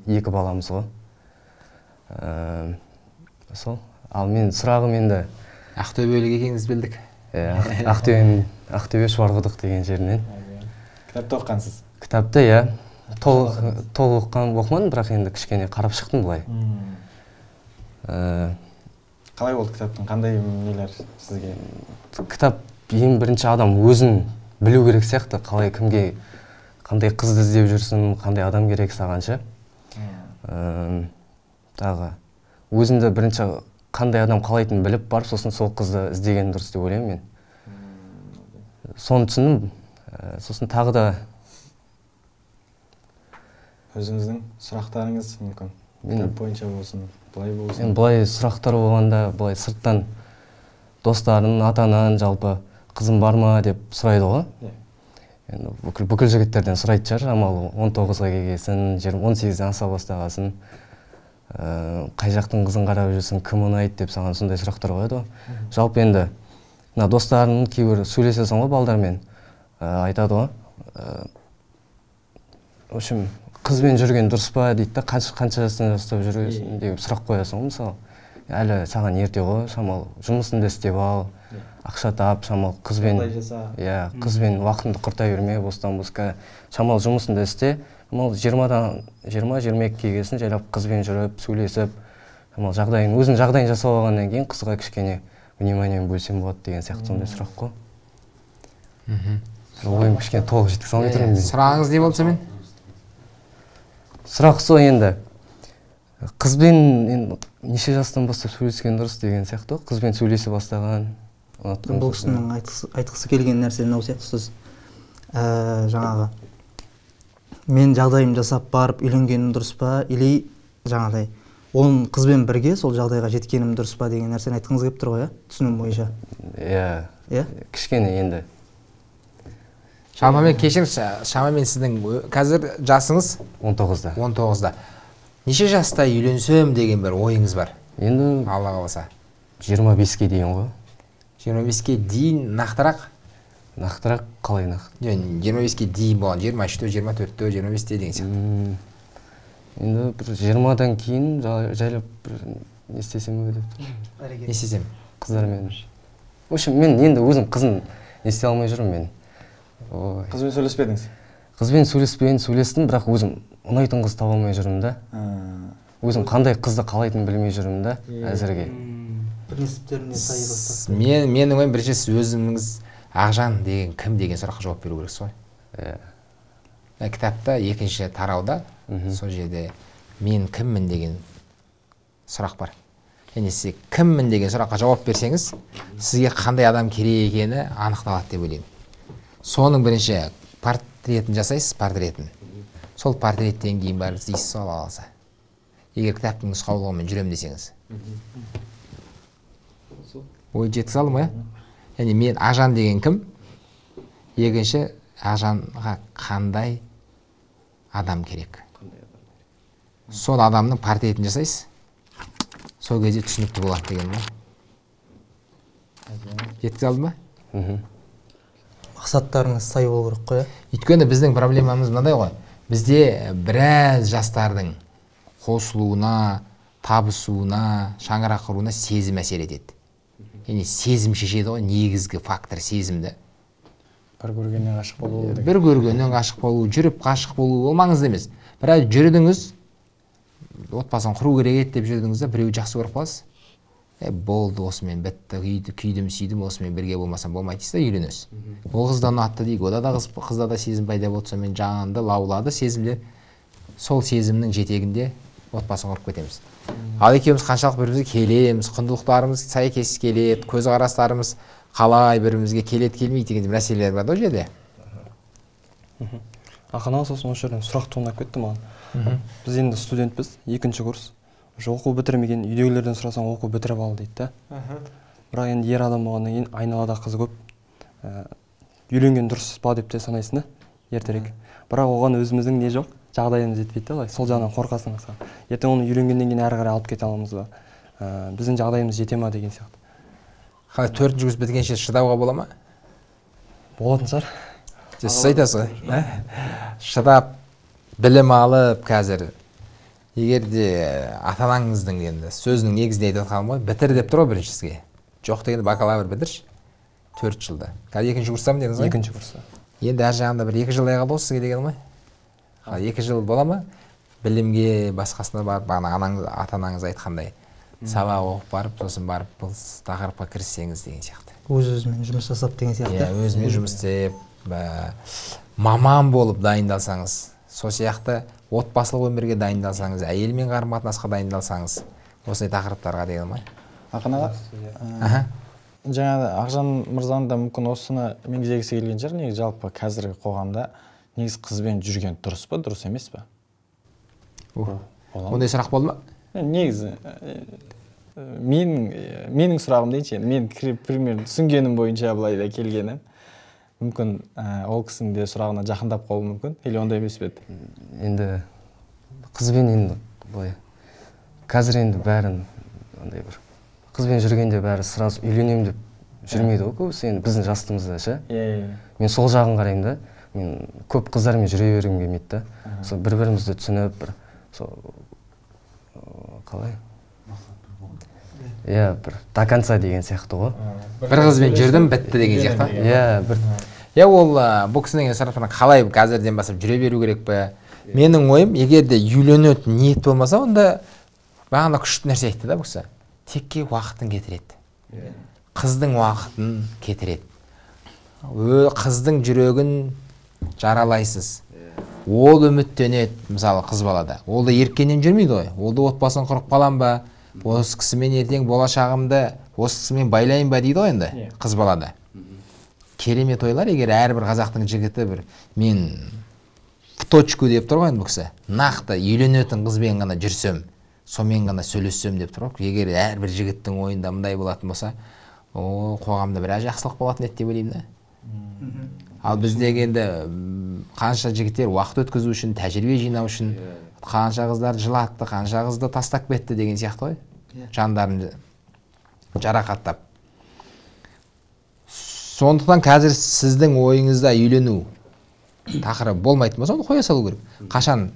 2 баламыз ғой. Сол. Ал мен сұрағым енді Ақтөбелік екеніңізді білдік. Ақтөбе Шұбарқұдық деген жерінен. Кітапты оқығансыз? Кітапты, иә. Толық оқымадым, бірақ енді кішкене қарап шықтым былай. Қалай болды кітаптың? Қандай нелер сізге? Кітап ең бірінші адам өзін білу керек сияқты, қалай кімге, қандай қызды іздеп жүрсің, қандай адам керек саған ше. Тағы өзіңді бірінші қандай адам қалайтынын біліп барып, сосын сол қызды іздеген дұрыс деп ойлаймын мен. Соны түсіндім. Сосын тағы да өзіңіздің сұрақтарыңыз мүмкін. Кітап бойынша болсын, былай болсын. Мен былай сұрақтар болғанда, былай сырттан достарын, ата-анаң жалпы қызым бар ма деп сұрайды ғой. Енді бүкіл жігіттерден сұрайтын шығар, шамалы 19-ға келгесін, 18-ден аса бастағасын, қай жақтың қызын қарап жүрсің, кім ұнайды деп саған сондай сұрақтар қояды ғой. Жалпы енді мына достарың кейбір сөйлесесің ғой балдармен, айтады ғой. В общем, қызбен жүрген дұрыс па дейді да, қанша жастан бастап жүресің деп сұрақ қоясың ғой мысалы. Әлі саған ерте ғой, шамалы жұмысыңды істеп ал, ақша тап, шамалы қызбен, иә, қызбен уақытыңды құрта берме, бостан босқа, шамалы жұмысыңды істе, шамалы 20-22-ге келгесін жайлап қызбен жүріп, сөйлесіп, шамалы жағдайын, өзің жағдайын жасап алғаннан кейін қызға кішкене вниманиемен бөлсем болады деген сияқты сондай сұрақ қой. Ойым кішкене толық жеткізе алмай тұрмын мен. Сұрағыңыз не болды сонымен? Сұрақ сол енді. Қызбен енді неше жастан бастап сөйлескен дұрыс деген сияқты, қызбен сөйлесе бастаған. Бұл кісінің айтқысы келген нәрсе мынау сияқты, сіз жаңағы мен жағдайым жасап барып үйленгенім дұрыс па, или жаңағыдай Оның қызбен бірге сол жағдайға жеткенім дұрыс па деген нәрсені айтқыңыз келіп тұр ғой, иә? Түсінуім бойынша. Иә. Иә? Кішкене енді. Шамамен кешіріңіз, шамамен сіздің қазір жасыңыз 19-да. 19-да. Неше жаста үйленсем деген бір ойыңыз бар? Енді Алла қаласа. 25-ке дейін ғой. 25-ке дейін нақтырақ? Нақтырақ қалай нақты? 25-ке дейін болған, 23-те, 24-те, 25-те деген сияқты. Енді бір 20-дан кейін жайлап бір не істесем деп тұрмын. Не істесем? Қыздармен. В общем, мен енді өзім қызын не істей алмай жүрмін мен. Ой. Қызбен сөйлеспедіңіз? Қызбен сөйлеспейін, сөйлестім, бірақ өзім ұнайтын қыз таба алмай жүрмін да. Өзім қандай қызды қалайтынын білмей жүрмін да әзірге. Принциптеріне сай қыз. Менің ойым бірінші сіз өзіңіз Ақжан деген кім деген сұраққа жауап беру керексіз ғой. Иә. Кітапта екінші тарауда сол жерде мен кіммін деген сұрақ бар. Және сіз кіммін деген сұраққа жауап берсеңіз, сізге қандай адам керек екені анықталады деп ойлаймын. Соның бірінші портретін жасайсыз, портретін. Сол портреттен кейін барып іздейсіз сол алса. Егер кітаптың нұсқаулығымен жүрем десеңіз. Ой, жеткізе алдым ғой, Яғни мен Ақжан деген кім? Екінші, Ақжанға қандай адам керек? Сол адамның портретін жасайсыз. Сол кезде түсінікті болады деген ғой. Жеткізе алдым ба? Мақсаттарыңыз сай болу керек қой, Өйткені біздің проблемамыз мынандай ғой. Бізде біраз жастардың қосылуына, табысуына, шаңырақ құруына сезім әсер етеді. Яғни сезім шешеді ғой, негізгі фактор сезімді. Бір көргеннен ғашық болу деген. Бір көргеннен ғашық болу, жүріп ғашық болу ол маңызды емес. Бірақ жүрдіңіз, отбасын құру керек еді деп жүрдіңіз де, біреу жақсы көріп қаласыз. Болды, осымен бітті, күйдім, сүйдім, осымен бірге болмасам болмайды дейсіз де, үйленесіз. Ол қыз да ұнатты дейік, ода да қызда да сезім пайда болды, сонымен жанды, лаулады сезімдер. Сол сезімнің жетегінде отбасын құрып кетеміз. Ал екеуміз қаншалық бір-бірімізге келеміз, құндылықтарымыз сәйкес келеді, көзқарастарымыз қалай бір-бірімізге келеді, келмейді деген мәселелер бар да ол жерде. Ақын аға, сосын осы жерден сұрақ туындап кетті маған. Біз енді студентпіз, екінші курс. Уже оқу бітірмеген, үйдегілерден сұрасаң оқу бітіріп ал дейді да. Бірақ енді ер адам болғаннан кейін айналада қыз көп. Үйленген дұрыс па деп те санайсың да, ертерек. Бірақ оған өзіміздің не жоқ, жағдайымыз жетпейді да, былай сол жағынан қорқасың мысалы. Ертең оны үйленгеннен кейін әрі қарай алып кете аламыз ба? Біздің жағдайымыз жете ма деген сияқты. Қалай төртінші курс біткенше шыдауға бола ма? Болатын шығар. Сіз айтасыз ғой. Шыдап, білім алып қазір. Егер де ата-анаңыздың енді сөзінің негізінде айтып жатқаным ғой, бітір деп тұр ғой бірінші сізге. Жоқ дегенде бакалавр бітірші. 4 жылда. Қазір екінші курстамын дедіңіз ғой? Екінші курста. Енді әр жағында бір 2 жылдай қалды ғой сізге деген ғой. 2 жыл бола ма? Білімге басқасына барып, бағана ата-анаңыз айтқандай, сабақ оқып барып, сосын барып бұл тақырыпқа кіріссеңіз деген сияқты. Өз-өзімен жұмыс жасап деген сияқты. Иә, өзімен жұмыс істеп, маман болып дайындалсаңыз, сол сияқты отбасылық өмірге дайындалсаңыз, әйелмен қарым-қатынасқа дайындалсаңыз, осындай тақырыптарға деген ғой. Ақын аға, жаңа Ақжан мырзаның да мүмкін осыны меңзегісі келген шығар. Негізі жалпы қазіргі қоғамда негізі қызбен жүрген дұрыс па, дұрыс емес па? Ондай сұрақ болды ма? Негізі менің сұрағым дейінші, мен примерно түсінгенім бойынша былай да келгені. Мүмкін ол кісінің де сұрағына жақындап қалуы мүмкін, или ондай емес пе еді? Енді қызбен енді былай қазір енді бәрін андай бір қызбен жүргенде бәрі сразу үйленемін деп жүрмейді ғой көбісі, енді біздің жастымызда ше. Мен сол жағын қараймын да, мен көп қыздармен жүре бергім келмейді да. Сол бір-бірімізді түсініп бір сол қалай? Иә, бір до конца деген сияқты ғой. Бір қызбен жүрдім, бітті деген сияқты. Иә, бір. Иә, ол бұл кісінің сұрақтарына қалай қазірден бастап жүре беру керек пе? Менің ойым, егер де үйленетін ниет болмаса, онда бағана күшті нәрсе айтты да бұл кісі. Текке уақытын кетіреді. Қыздың уақытын кетіреді. Қыздың жүрегін жаралайсыз. Ол үміттенеді, мысалы, қыз балада. Ол да еріккеннен жүрмейді ғой. Ол да отбасын құрып қалам ба? Осы кісімен ертең болашағымды осы кісімен байлайын ба дейді ғой енді қыз балада. Керемет ойлар, егер әрбір қазақтың жігіті бір мен в точку деп тұр ғой енді бұл кісі. Нақты үйленетін қызбен ғана жүрсем, Сонымен ғана сөйлессем деп тұр ғой. Егер әрбір жігіттің ойында мындай болатын болса, о, қоғамда біраз жақсылық болатын еді деп ойлаймын да. Ал біздегі енді қанша жігіттер уақыт өткізу үшін, тәжірибе жинау үшін, қанша қыздар жылатты, қанша қызды тастап кетті деген сияқты ғой. Жандарын жарақаттап. Сондықтан қазір сіздің ойыңызда үйлену тақырыбы болмайтын болса, оны қоя салу керек. Қашан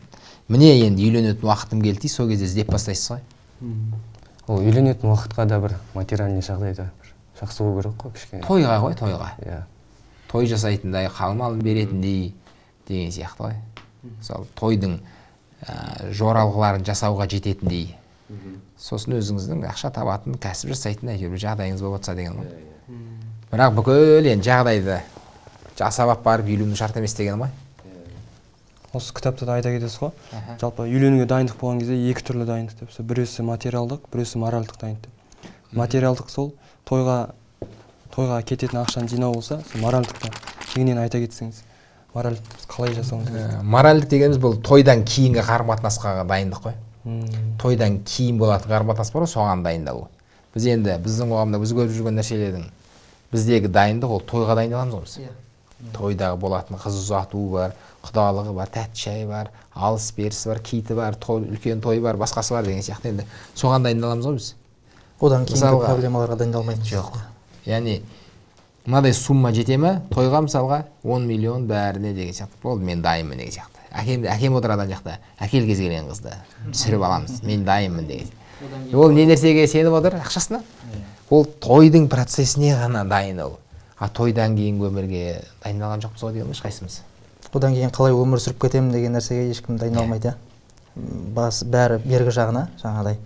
міне енді үйленетін уақытым келді, сол кезде іздеп бастайсыз ғой. Ол үйленетін уақытқа да бір материальный жағдайда бір жақсы болу керек қой кішкене. Тойға ғой, тойға. Иә. Той жасайтындай, қалың малын беретіндей деген сияқты ғой. Мысалы, тойдың жоралғыларын жасауға жететіндей. Сосын өзіңіздің ақша табатын, кәсіп жасайтын әйтеуір бір жағдайыңыз болып жатса деген ғой. Бірақ бүкіл енді жағдайды жасап алып барып үйлену шарт емес деген ғой. Осы кітапта да айта кетесіз ғой. Жалпы үйленуге дайындық болған кезде екі түрлі дайындық деп. Сол біреусі материалдық, біреусі моральдық дайындық деп. Материалдық сол тойға кететін ақшаны жинау болса, сол моральдықта кеңінен айта кетсеңіз, моральдық біз қалай жасауымыз керек? Моральдық дегеніміз бұл тойдан кейінгі қарым-қатынасқа дайындық қой. Тойдан кейін болатын қарым-қатынас бар ғой, соған дайындалу. Біз енді біздің қоғамда біз көріп жүрген нәрселердің біздегі дайындық ол тойға дайындаламыз ғой біз. Тойдағы болатын қыз ұзату бар, құдалығы бар, тәтті шай бар, алыс берісі бар, киіті бар, үлкен той бар, басқасы бар деген сияқты енді соған дайындаламыз ғой біз. Одан кейінгі проблемаларға дайындалмайтын. Жоқ. Яғни мынадай сумма жете ме тойға мысалға 10 миллион бәріне деген сияқты. Болды, мен дайынмын деген сияқты. Әкем отырады ана жақта. Әкел кез келген қызды түсіріп аламыз. Мен дайынмын деген. Ол не нәрсеге сеніп отыр? Ақшасына. Ол тойдың процесіне ғана дайын ол. А тойдан кейінгі өмірге дайындалған жоқпыз ғой деген ешқайсымыз. Одан кейін қалай өмір сүріп кетемін деген нәрсеге ешкім дайындалмайды, иә. Бас бәрі бергі жағына, жаңағыдай.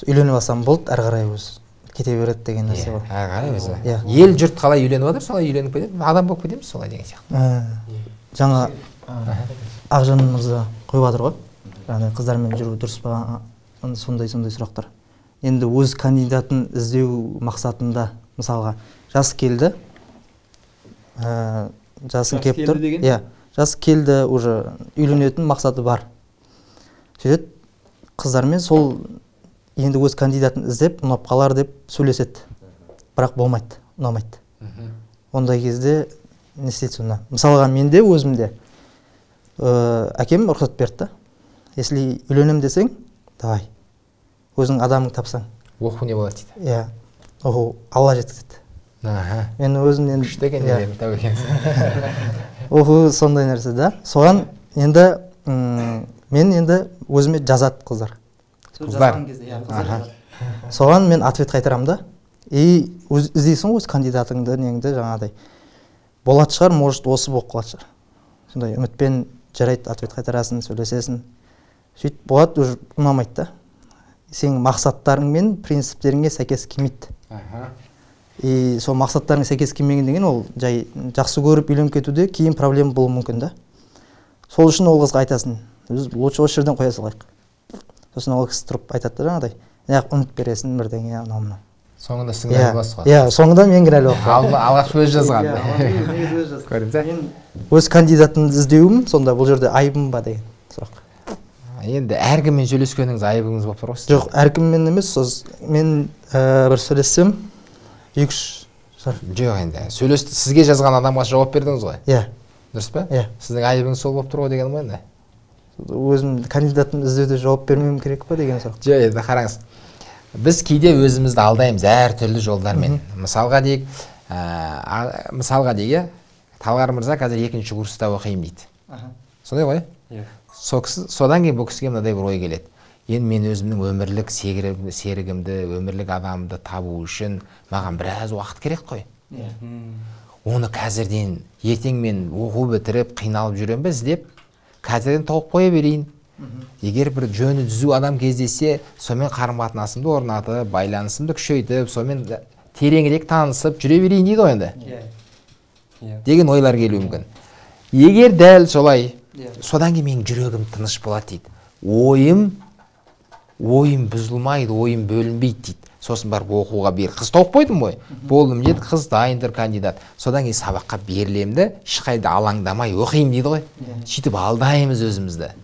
Үйленіп алсам болды, әрі қарай өз кете береді деген нәрсе ғой. Әрі қарай өзі. Ел жұрт қалай үйленіп жатыр, солай үйленіп кетеді. Адам болып кетеміз солай деген сияқты. Жаңа Ақжан мырза қойып жатыр ғой. Яғни қыздармен жүру дұрыс па? Сондай-сондай сұрақтар. Енді өз кандидатын іздеу мақсатында, мысалға, жас келді. Жасың келіп тұр. Иә, жас келді, уже үйленетін мақсаты бар. Сөйтеді, қыздармен сол енді өз кандидатын іздеп, ұнап қалар деп сөйлеседі. Бірақ болмайды, ұнамайды. Ондай кезде не істейді сонда? Мысалға, менде өзімде әкем рұқсат берді. Если үйленем десең, давай. Өзің адамың тапсаң. Оқу не болады дейді? Иә, оқу Алла жеткізеді. Мен өзім енді күшті екен деп тәуекелсің. Оқу сондай нәрсе да. Соған енді мен енді өзіме жазады қыздар. Қыздар. Соған мен ответ қайтарамын да. И іздейсің ғой өз кандидатыңды, неңді жаңағыдай. Болат шығар, может осы болып қалады шығар. Сондай үмітпен жарайды ответ қайтарасың, сөйлесесің. Сөйтіп болады, уже ұнамайды да. Сенің мақсаттарың мен принциптеріңе сәйкес келмейді. И сол мақсаттарыңа сәйкес келмеген деген ол жай жақсы көріп үйленіп кетуде кейін проблема болуы мүмкін да. Сол үшін ол қызға айтасың, біз лучше осы жерден қоя салайық. Сосын ол кісі тұрып айтады да жаңағыдай, неғып үміт бересің бірдеңе анау мынау. Соңында сен кінәлі боласың ғой. Иә, соңында мен кінәлі болып қаламын. Алғашқы өзі жазған. Көрдіңіз бе? Мен өз кандидатымды іздеуім, сонда бұл жерде айыбым ба деген сұрақ. Енді әркіммен сөйлескеніңіз айыбыңыз болып тұр ғой сізде? Жоқ, әркіммен емес, мен бір сөйлессем, 2-3 шығар. Жоқ енді, сөйлесті, сізге жазған адамға жауап бердіңіз ғой? Иә. Дұрыс па? Иә. Сіздің айыбыңыз сол болып тұр ғой деген ғой енді. Өзім кандидатымды іздеуде жауап бермеуім керек па деген сұрақ. Жоқ, енді қараңыз. Біз кейде өзімізді алдаймыз әртүрлі жолдармен. Мысалға дейік, Талғар мырза қазір екінші курста оқимын дейді. Сондай ғой? Иә. Содан кейін бұл кісіге мынадай бір ой келеді. Енді мен өзімнің өмірлік серігімді, өмірлік адамды табу үшін маған біраз уақыт керек қой. Оны қазірден, ертең мен оқу бітіріп, қиналып жүремін бе іздеп, қазірден тауып қоя берейін. Егер бір жөні түзу адам кездессе, сонымен қарым-қатынасымды орнатып, байланысымды күшейтіп, сонымен тереңірек танысып жүре берейін дейді ғой енді. Деген ойлар келуі мүмкін. Егер дәл солай, содан кейін менің жүрегім тыныш болады дейді. Ойым бұзылмайды, ойым бөлінбейді дейді. Сосын барып оқуға бер. Қыз тауып қойдым ғой. Болдым деді, қыз дайындыр кандидат. Содан кейін сабаққа берілемді, ешқайда алаңдамай оқимын дейді ғой. Сөйтіп алдаймыз өзімізді.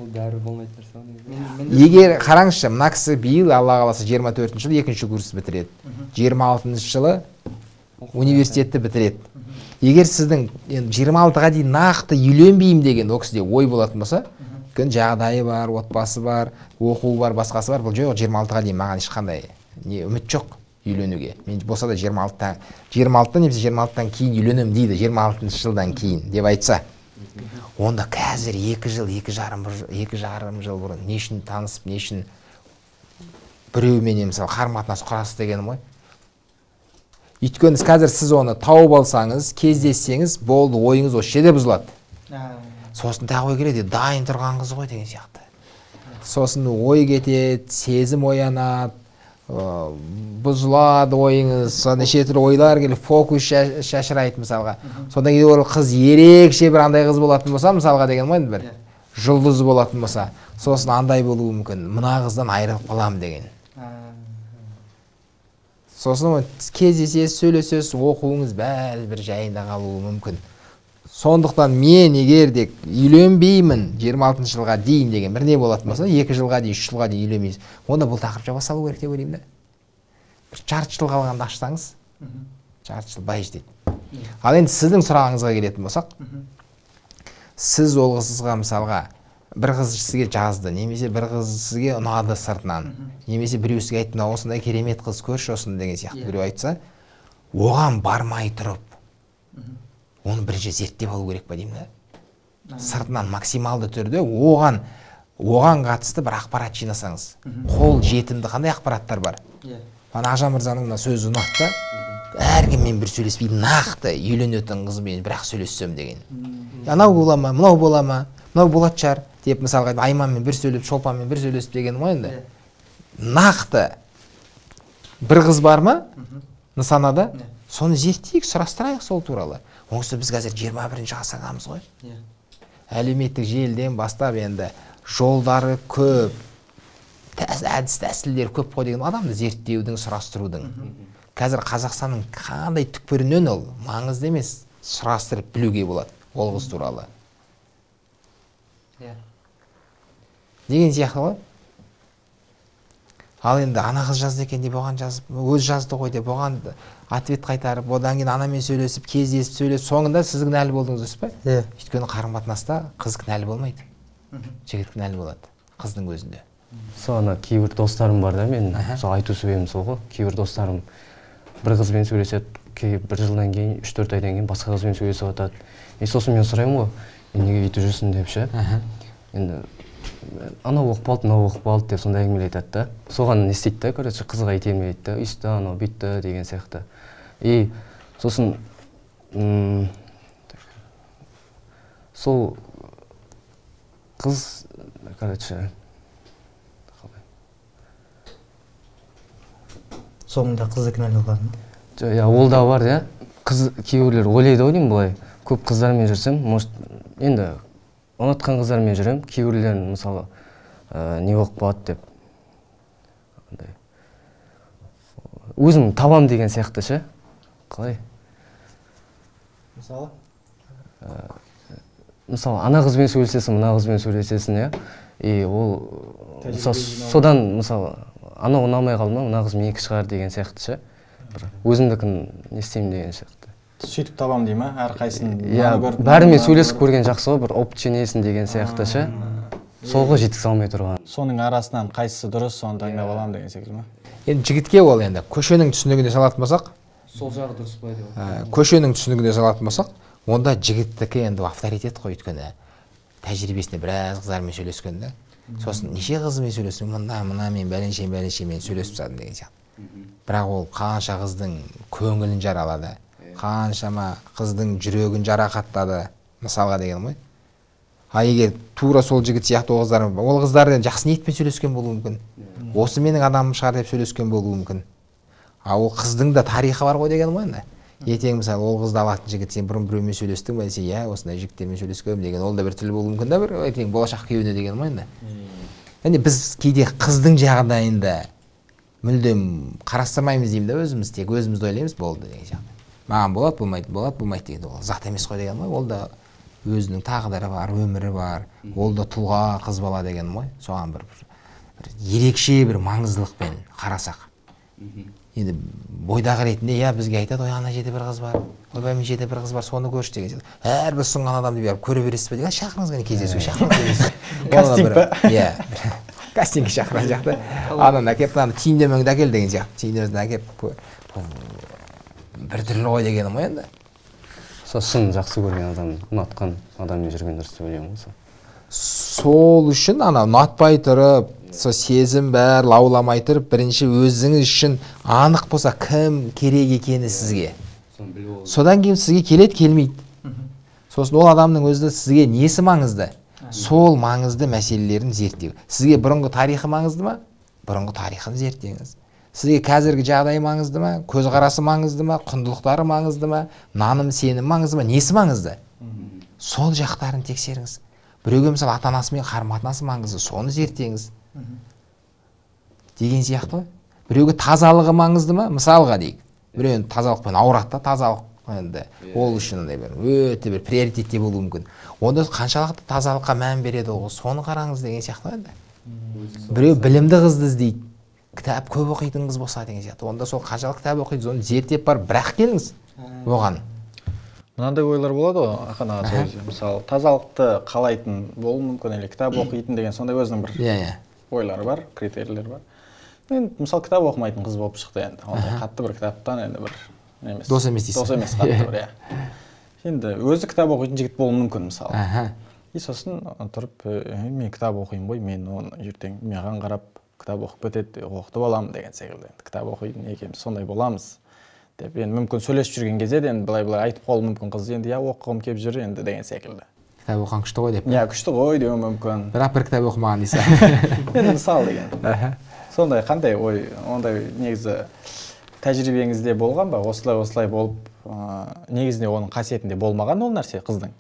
Ол бәрі болмайтын нәрсе ғой. Егер қараңызшы, мына кісі биыл Алла қаласа 24-ші жылы екінші курс бітіреді. 26-шы жылы университетті бітіреді. Егер сіздің енді 26-ға дейін нақты үйленбеймін деген ол кісіде ой болатын болса, өйткені жағдайы бар, отбасы бар, оқуы бар, басқасы бар, бұл жоқ, 26-ға дейін маған ешқандай не үміт жоқ үйленуге. Мен болса да 26-та немесе 26-тан кейін үйленемін дейді, 26-шы жылдан кейін деп айтса, онда қазір 2 жыл, 2,5 жыл бұрын не үшін танысып, не үшін біреуменен мысалы қарым-қатынас құрасыз дегенім ғой. Өйткені қазір сіз оны тауып алсаңыз, кездессеңіз, болды, ойыңыз осы жерде бұзылады. Сосын тағы ой келеді, дайын тұрған қыз ғой деген сияқты. Сосын ой кетеді, сезім оянады, бұзылады ойыңыз, неше түрлі ойлар келіп, фокус шашырайды мысалға. Содан кейін ол қыз ерекше бір андай қыз болатын болса, мысалға деген ғой, бір жұлдыз болатын болса, сосын андай болуы мүмкін, мына қыздан айырылып қаламын деген. Сосын кездесесіз, сөйлесесіз, оқуыңыз бәрі бір жайында қалуы мүмкін. Сондықтан мен егер де үйленбеймін 26 жылға дейін деген бір не болатын болса, 2 жылға дейін, 3 жылға дейін үйленбейсіз, онда бұл тақырып жаба салу керек деп ойлаймын да. Бір жарты жыл қалғанда ашсаңыз, жарты жыл бай жетеді. Ал енді сіздің сұрағыңызға келетін болсақ, сіз ол қызға мысалға бір қыз сізге жазды, немесе бір қыз сізге ұнады сыртынан, немесе біреу сізге айтты, мынау осындай керемет қыз, көрші осыны деген сияқты біреу айтса, оған бармай тұрып, оны бірінші зерттеп алу керек па деймін да. Сыртынан максималды түрде оған қатысты бір ақпарат жинасаңыз, қол жетімді қандай ақпараттар бар? Ана Ақжан мырзаның мына сөзі ұнады да, әркіммен бір сөйлеспей, нақты үйленетін қызбен бірақ сөйлессем деген. Анау бола ма, мынау бола ма, мынау болатын шығар деп мысалға Айманмен бір сөйлеп, Шолпанмен бір сөйлесіп деген ғой енді. Нақты бір қыз бар ма нысанада? Соны зерттейік, сұрастырайық сол туралы. Онысы біз қазір 21-ші ғасырдамыз ғой. Әлеуметтік желіден бастап енді жолдары көп, әдіс тәсілдер көп қой деген адамды зерттеудің, сұрастырудың. Қазір Қазақстанның қандай түкпірінен ол маңызды емес, сұрастырып білуге болады ол қыз туралы. Деген сияқты ғой. Ал енді ана қыз жазды екен деп оған жазып, өз жазды ғой деп оған ответ қайтарып, одан кейін анамен сөйлесіп, кездесіп сөйлесіп, соңында сіз кінәлі болдыңыз, дұрыс па? Өйткені қарым-қатынаста қыз кінәлі болмайды, жігіт кінәлі болады қыздың өзінде. Сол ана кейбір достарым бар да, мен сол айту себебім сол ғой. Кейбір достарым бір қызбен сөйлеседі, бір жылдан кейін, 3-4 айдан кейін басқа қызбен сөйлесіп жатады. И сосын мен сұраймын ғой, неге өйтіп жүрсің деп ше. Енді анау оқып алды, мынау оқып алды деп сондай әңгімелер айтады да. Соған не істейді да, короче, қызға итермелейді да, өйсті, анау бүйтті деген сияқты. И сосын сол қыз, короче, соңында қызды кінәлі қылады ма? Иә, ол да бар, иә. Қыз кейбіреулер ойлайды ғой деймін былай. Көп қыздармен жүрсем, может, енді ұнатқан қыздармен жүрем, кейбіреулерін мысалы не болып қалады деп. Өзім табам деген сияқты ше. Қалай? Мысалы? Мысалы, ана қызбен сөйлесесің, мына қызбен сөйлесесің, иә. И ол содан мысалы анау ұнамай қалды ма, мына қыз менікі шығар деген сияқты ше. Бір өзімдікін не істеймін деген сияқты. Сөйтіп табам дей ма? Әрқайсысын иә, бәрімен сөйлесіп көрген жақсы ғой, бір опыт жинайсың деген сияқты ше. Сол ғой жеткізе алмай тұрған. Соның арасынан қайсысы дұрыс, соны таңдап аламын деген секілді ма? Енді жігітке ол енді көшенің түсінігіне салатын болсақ, сол жағы дұрыс па деп. Көшенің түсінігіне салатын болсақ, онда жігіттікі енді авторитет қой, өйткені тәжірибесінде біраз қыздармен сөйлескен да. Сосын неше қызбен сөйлестім, мына мынамен бәленше бәленшемен сөйлесіп тастадым деген сияқты. Бірақ ол қанша қыздың көңілін жаралады, қаншама қыздың жүрегін жарақаттады, мысалға деген ғой. А егер тура сол жігіт сияқты ол қыздар, ол қыздар жақсы ниетпен сөйлескен болуы мүмкін. Осы менің адамым шығар деп сөйлескен болуы мүмкін. А ол қыздың да тарихы бар ғой деген ғой енді. Ертең мысалы ол қызды алатын жігіт, сен бұрын біреумен сөйлестің бе десе, иә, осындай жігіттермен сөйлескенмін деген, ол да бір тіл болуы мүмкін да, бір ертең болашақ күйеуіне деген ғой енді. Яғни біз кейде қыздың жағдайында мүлдем қарастырмаймыз деймін да, өзіміз тек өзімізді ойлаймыз, болды деген сияқты. Маған болады, болмайды, болады, болмайды деген ол зат емес қой деген ғой. Ол да Өзінің тағдыры бар, өмірі бар. Ол да тұлға қыз бала деген ғой. Соған бір ерекше бір маңыздылықпен қарасақ. Енді бойдақ ретінде, иә, бізге айтады, ой, ана жерде бір қыз бар, ойбай, мына жерде бір қыз бар, соны көрші деген сияқты. Әрбір ұсынған адамды барып көре бересіз бе деген, шақырыңыз кәне кездесуге, шақырыңыз кездесуге. Кастинг па? Иә, кастингке шақырған сияқты. Ананы әкеп, мынаны түйіндемеңді әкел деген сияқты. Түйіндемесін әкеп, бір түрлі ғой дегенім ғой енді. Сол шын жақсы көрген адам, ұнатқан адаммен жүрген дұрыс деп ойлаймын ғой. Сол үшін ана ұнатпай тұрып, сол сезім бәрі лауламай тұрып, бірінші өзіңіз үшін анық болса кім керек екені сізге. Содан кейін сізге келеді, келмейді. Сосын ол адамның өзі сізге несі маңызды? Сол маңызды мәселелерін зерттеу. Сізге бұрынғы тарихы маңызды ма? Бұрынғы тарихын зерттеңіз. Сізге қазіргі жағдайы маңызды ма? Көзқарасы маңызды ма? Құндылықтары маңызды ма? Наным, сенім маңызды ма? Несі маңызды? Сол жақтарын тексеріңіз. Біреуге мысалы ата-анасымен қарым-қатынасы маңызды, соны зерттеңіз. Деген сияқты ғой. Біреуге тазалығы маңызды ма? Мысалға дейік. Біреу енді тазалықпен ауырады да, тазалық енді ол үшін андай бір өте бір приоритетте болуы мүмкін. Онда қаншалықты тазалыққа мән береді ол, соны қараңыз деген сияқты ғой енді. Біреу білімді қызды іздейді. Кітап көп оқитын қыз болса деген сияқты. Онда сол қаншалық кітап оқиды, соны зерттеп барып бірақ келіңіз оған. Мынандай ойлар болады ғой, Ақан аға, сол кезде. Мысалы, тазалықты қалайтын болуы мүмкін, или кітап оқитын деген сондай өзінің бір ойлары бар, критерийлері бар. Енді мысалы кітап оқымайтын қыз болып шықты енді. Ондай қатты бір кітаптан енді бір емес. Дос емес дейсіз. Дос емес қатты бір, иә. Енді өзі кітап оқитын жігіт болуы мүмкін мысалы. И сосын тұрып, мен кітап оқимын ғой, мен оны ертең маған қарап кітап оқып кетеді, оқытып аламын деген секілді. Енді кітап оқитын екеуміз сондай боламыз деп. Енді мүмкін сөйлесіп жүрген кезде де енді былай-былай айтып қалуы мүмкін қыз, енді я оқығым келіп жүр енді деген секілді. Кітап оқыған күшті ғой деп. Иә, күшті ғой деуі мүмкін. Бірақ бір кітап оқымаған дейсіз. Енді мысал деген. Сондай қандай ой, ондай негізі тәжірибеңізде болған ба? Осылай-осылай болып, негізінде оның қасиетінде болмаған ол нәрсе қыздың.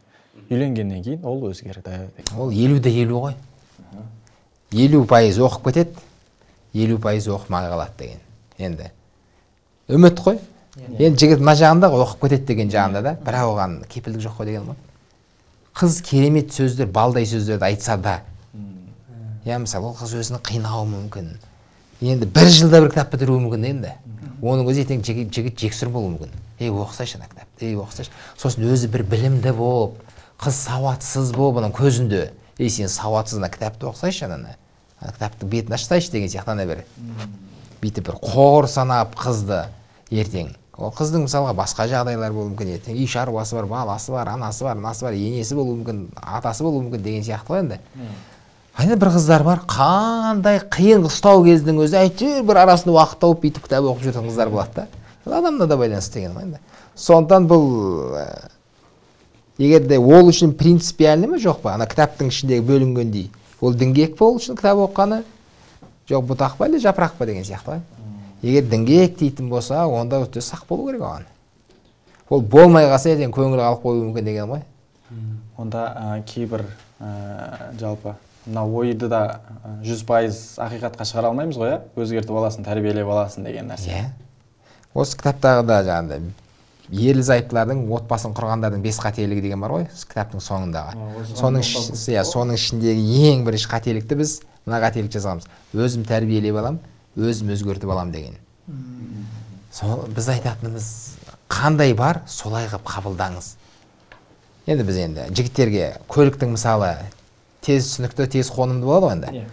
Үйленгеннен кейін ол өзгерді. Ол 50-50 ғой. 50% оқып кетеді, 50% оқымай қалады деген. Енді үміт қой. Енді жігіт мына жағында оқып кетеді деген жағында да, бірақ оған кепілдік жоқ қой деген ғой. Қыз керемет сөздер, балдай сөздерді айтса да, я мысалы ол қыз өзін қинауы мүмкін. Енді бір жылда бір кітап бітіруі мүмкін енді. Оның өзі ертең жігіт жексұрын болуы мүмкін. Ей, оқысайшы ана кітапты, ей, оқысайшы. Сосын өзі бір білімді болып, қыз сауатсыз болып, оның көзінде, ей, сен сауатсыз ана кітапты оқысайшы ананы, ана кітаптың бетін ашсайшы деген сияқты ана бір бүйтіп бір қор санап қызды ертең. Ол қыздың мысалға басқа жағдайлар болуы мүмкін, ертең үй шаруасы бар, баласы бар, анасы бар, анасы бар, енесі болуы мүмкін, атасы болуы мүмкін деген сияқты ғой енді. Айна бір қыздар бар, қандай қиын ұстау кездің өзі әйтеуір бір арасында уақыт тауып бүйтіп кітап оқып жүретін қыздар болады да. Ол адамда да байланысты деген ғой енді. Сондықтан бұл егер де ол үшін принципиальны ма жоқ па, ана кітаптың ішіндегі бөлінгендей, ол діңгек па ол үшін кітап оқығаны, жоқ бұтақ па әлде жапырақ па деген сияқты ғой. Егер діңгек дейтін болса, онда өте сақ болу керек оған. Ол болмай қалса ертең көңіл қалып қоюы мүмкін деген ғой. Онда кейбір жалпы мына ойды да 100% ақиқатқа шығара алмаймыз ғой, өзгертіп аласың, тәрбиелеп аласың деген нәрсе. Иә. Осы кітаптағы да жаңағыдай ерлі зайыптылардың отбасын құрғандардың 5 қателігі деген бар ғой, кітаптың соңындағы. Соның ішіндегі ең бірінші қателікті біз мына қателік жазғанбыз. Өзім тәрбиелеп алам, өзім өзгертіп алам деген. Сол біз айтатынымыз қандай бар, солай қылып қабылдаңыз. Енді біз енді жігіттерге көліктің мысалы тез түсінікті, тез қонымды болады ғой енді.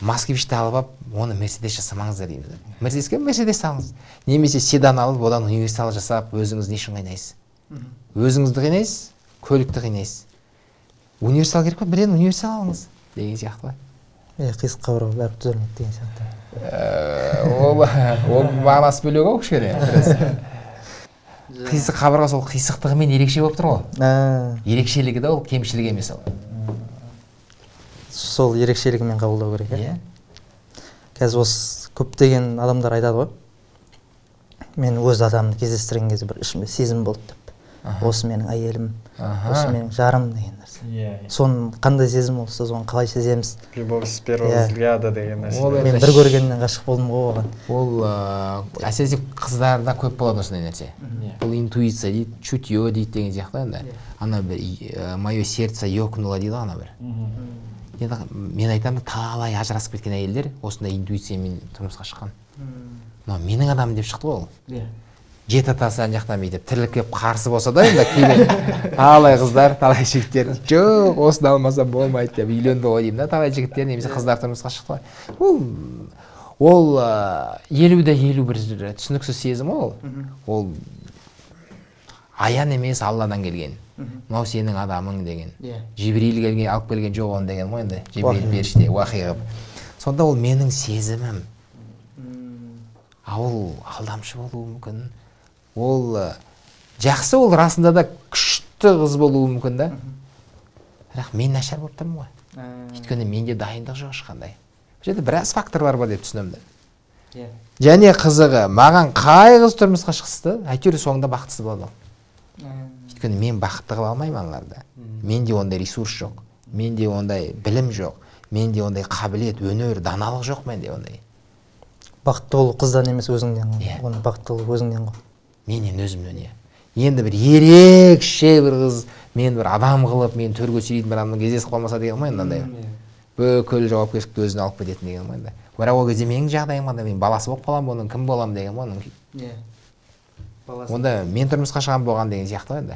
Москвичті алып алып, оны Мерседес жасамаңыздар дейміз. Мерседеске Мерседес алыңыз. Немесе седан алып, одан универсал жасап, өзіңіз не үшін қинайсыз? Өзіңізді қинайсыз, көлікті қинайсыз. Универсал керек па? Бірден универсал алыңыз деген сияқты ғой. Қисық қабырға бәрі түзелмейді деген сияқты. Ол мағынасы бөлек ау кішкене. Қисық қабырға сол қисықтығымен ерекше болып тұр ғой. Ерекшелігі де ол кемшілік емес ол. Сол ерекшелігімен қабылдау керек, иә? Қазір осы көптеген адамдар айтады ғой, мен өз адамды кездестірген кезде бір ішімде сезім болды деп. Осы менің әйелім, осы менің жарым деген нәрсе. Соның қандай сезім ол, ұстаз, оны қалай сеземіз? Любовь с первого взгляда деген нәрсе. Мен бір көргеннен ғашық болдым ғой оған. Ол әсіресе қыздарда көп болады осындай нәрсе. Бұл интуиция дейді, чутье дейді деген сияқты енді. Ана бір мое сердце ёкнуло дейді ғой ана бір. Енді мен айтамын, талай ажырасып кеткен әйелдер осындай интуициямен тұрмысқа шыққан. Мынау менің адамым деп шықты ғой ол. Жеті атасы ана жақтан бүйтіп тірлік келіп қарсы болса да енді кейде талай қыздар, талай жігіттер жоқ, осыны алмаса болмайды деп үйленді ғой деймін да, талай жігіттер немесе қыздар тұрмысқа шықты ғой. Ол 50-50 бір түсініксіз сезім ол. Ол аян емес, Алладан келген. Мынау сенің адамың деген. Жибрил келген, алып келген жоқ оны деген ғой енді. Жибрил періште уахи қылып. Сонда ол менің сезімім. А ол алдамшы болуы мүмкін. Ол жақсы, ол расында да күшті қыз болуы мүмкін да. Бірақ мен нашар болып тұрмын ғой. Өйткені менде дайындық жоқ ешқандай. Бұл жерде біраз факторлар бар деп түсінемін да. Және қызығы, маған қай қыз тұрмысқа шықса, әйтеуір соңында бақытсыз болады ол. Өйткені мен бақытты қыла алмаймын аналарды. Менде ондай ресурс жоқ, менде ондай білім жоқ, менде ондай қабілет, өнер, даналық жоқ менде ондай. Бақытты болу қыздан емес, өзіңнен ғой. Оны бақытты болу өзіңнен ғой. Менен өзімнен, иә. Енді бір ерекше бір қыз, мен бір адам қылып, мен төрге сүйрейтін бір адамның кездесіп қалмаса деген ғой енді андай. Бүкіл жауапкершілікті өзіне алып кететін деген ғой енді. Бірақ ол кезде менің жағдайым қандай, мен баласы болып қаламын, оның кім боламын деген ғой оның. Онда мен тұрмысқа шығамын болған деген сияқты ғой енді.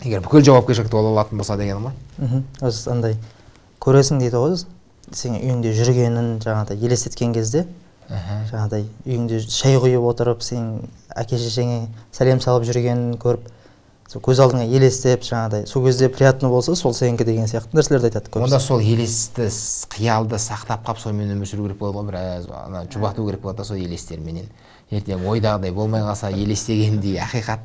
Егер бүкіл жауапкершілікті ол алатын болса деген ғой. Өзі андай көресің дейді ғой, сен үйіңде жүргенін жаңағыдай елестеткен кезде, жаңағыдай үйіңде шай құйып отырып, сен әке шешеңе сәлем салып жүргенін көріп, сол көз алдыңа елестеп, жаңағыдай сол кезде приятно болса, сол сенікі деген сияқты нәрселерді айтады көбісі. Онда сол елесті, қиялды сақтап қап, сонымен өмір сүру керек болады ғой, біраз ана жұбату керек болады да сол елестерменен. Ертең ойдағыдай болмай қалса, елестегендей ақиқат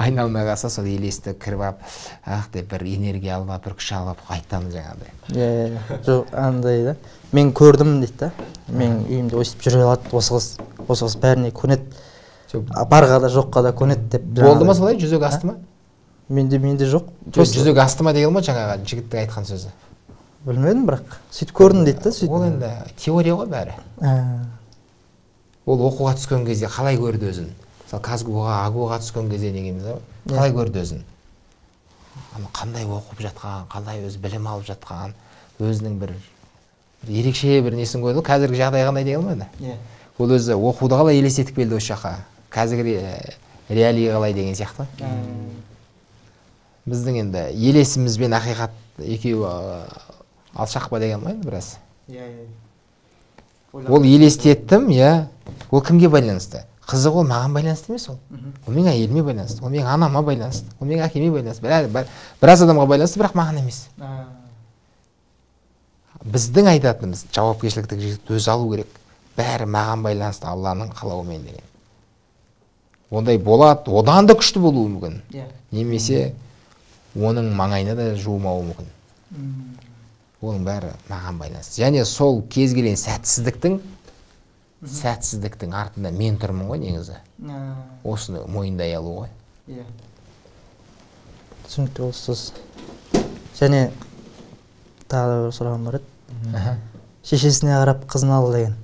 айналмай қалса, сол елесті кіріп алып, ах деп бір энергия алып алып, бір күш алып алып қайтадан жаңағыдай. Жоқ, андай да. Мен көрдім дейді да. Мен үйімде өстіп жүре алады, осы қыз, осы қыз бәріне көнеді. Барға да жоққа да көнеді деп. Болды ма солай? Жүзеге асты ма? Менде жоқ. Жүзеге асты ма деген ма жаңағы жігіттің айтқан сөзі? Білмедім, бірақ сөйтіп көрдім дейді да, сөйтіп. Ол енді теория ғой бәрі. Ол оқуға түскен кезде қалай көрді өзін? Мысалы, КазГУ-ға, АГУ-ға түскен кезде дегеніміз ғой, қалай көрді өзін? Қандай оқып жатқан, қалай өзі білім алып жатқан, өзінің бір ерекше бір несін көрді. Қазіргі жағдай қандай деген ғой енді? Ол өзі оқуды қалай елестетіп келді осы жаққа? Қазіргі реалии қалай деген сияқты. Біздің енді елесіміз бен ақиқат екеуі алшақ па деген ғой енді біраз. Ол елестеттім, иә. Ол кімге байланысты? Қызық, ол маған байланысты емес ол. Ол менің әйеліме байланысты, ол менің анама байланысты, ол менің әкеме байланысты. Біраз адамға байланысты, бірақ маған емес. Біздің айтатынымыз, жауапкершілікті жігіт өзі алу керек. Бәрі маған байланысты, Алланың қалауымен деген. Ондай болады, одан да күшті болуы мүмкін. Немесе оның маңайына да жуымауы мүмкін. Оның бәрі маған байланысты. Және сол кез келген сәтсіздіктің артында мен тұрмын ғой негізі. Осыны мойындай алу ғой. Түсінікті ол ұстаз. Және тағы да бір сұрағым бар еді. Шешесіне қарап қызын ал деген.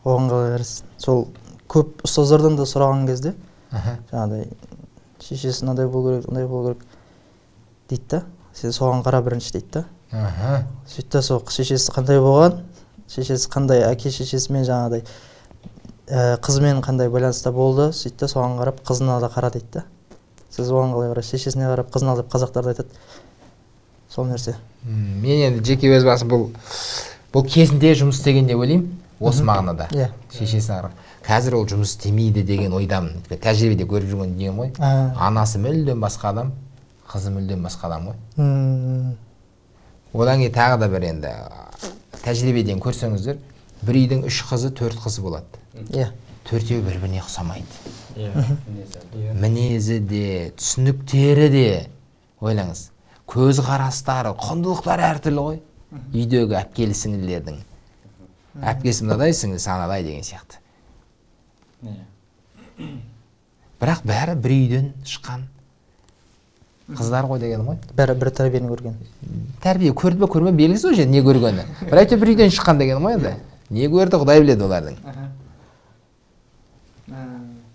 Оған қалай қарайсыз? Сол көп ұстаздардан да сұраған кезде, жаңағыдай шешесі мынандай болу керек, мындай болу керек дейді да. Сен соған қара бірінші дейді да. Сөйтті сол шешесі қандай болған, шешесі қандай, әке шешесімен жаңағыдай қызымен қандай байланыста болды, сөйтті соған қарап қызына да қара дейді да. Сіз оған қалай қарайсыз? Шешесіне қарап қызын ал деп қазақтар да айтады. Сол нәрсе. Мен енді жеке өз басым бұл кезінде жұмыс істеген деп ойлаймын, осы мағынада. Шешесіне қарап. Қазір ол жұмыс істемейді деген ойдамын. Тәжірибеде көріп жүрген дүнием ғой. Анасы мүлдем басқа адам, қызы мүлдем басқа адам ғой. Одан кейін тағы да бір енді тәжірибеден көрсеңіздер, бір үйдің 3 қызы, 4 қызы болады. Төртеуі бір-біріне ұқсамайды. Мінезі де, түсініктері де, ойлаңыз, көзқарастары, құндылықтары әртүрлі ғой. Үйдегі әпкелі сіңлілердің. Әпкесі мынадай, сіңлісі анадай деген сияқты. Бірақ бәрі бір үйден шыққан қыздар ғой деген ғой. Бәрі бір тәрбиені көрген. Тәрбие көрді ме, көрме белгісіз ғой, не көргені. Бірақ әйтеуір бір үйден шыққан деген ғой енді. Не көрді, Құдай біледі олардың.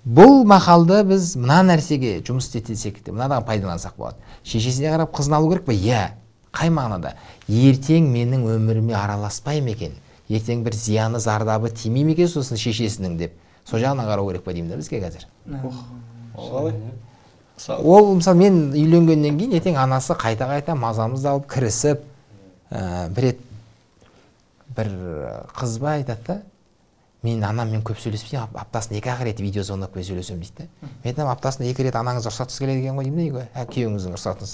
Бұл мақалды біз мына нәрсеге жұмыс істетсек те, мынадан пайдалансақ болады. Шешесіне қарап қызын алу керек пе? Иә. Қай мағынада? Ертең менің өміріме араласпай ма екен? Ертең бір зияны, зардабы тимей ме екен сосын шешесінің деп. Сол жағынан қарау керек па деймін да бізге қазір. Ол мысалы мен үйленгеннен кейін ертең анасы қайта-қайта мазамызды алып кірісіп, бір рет бір қыз ба айтады да, мен анаммен көп сөйлеспеймін, аптасына 2-ақ рет видеозвонокпен сөйлесемін дейді да. Мен айтамын, аптасына 2 рет анаңыз рұқсатсыз келеді екен ғой деймін да үйге, күйеуіңіздің рұқсатынсыз.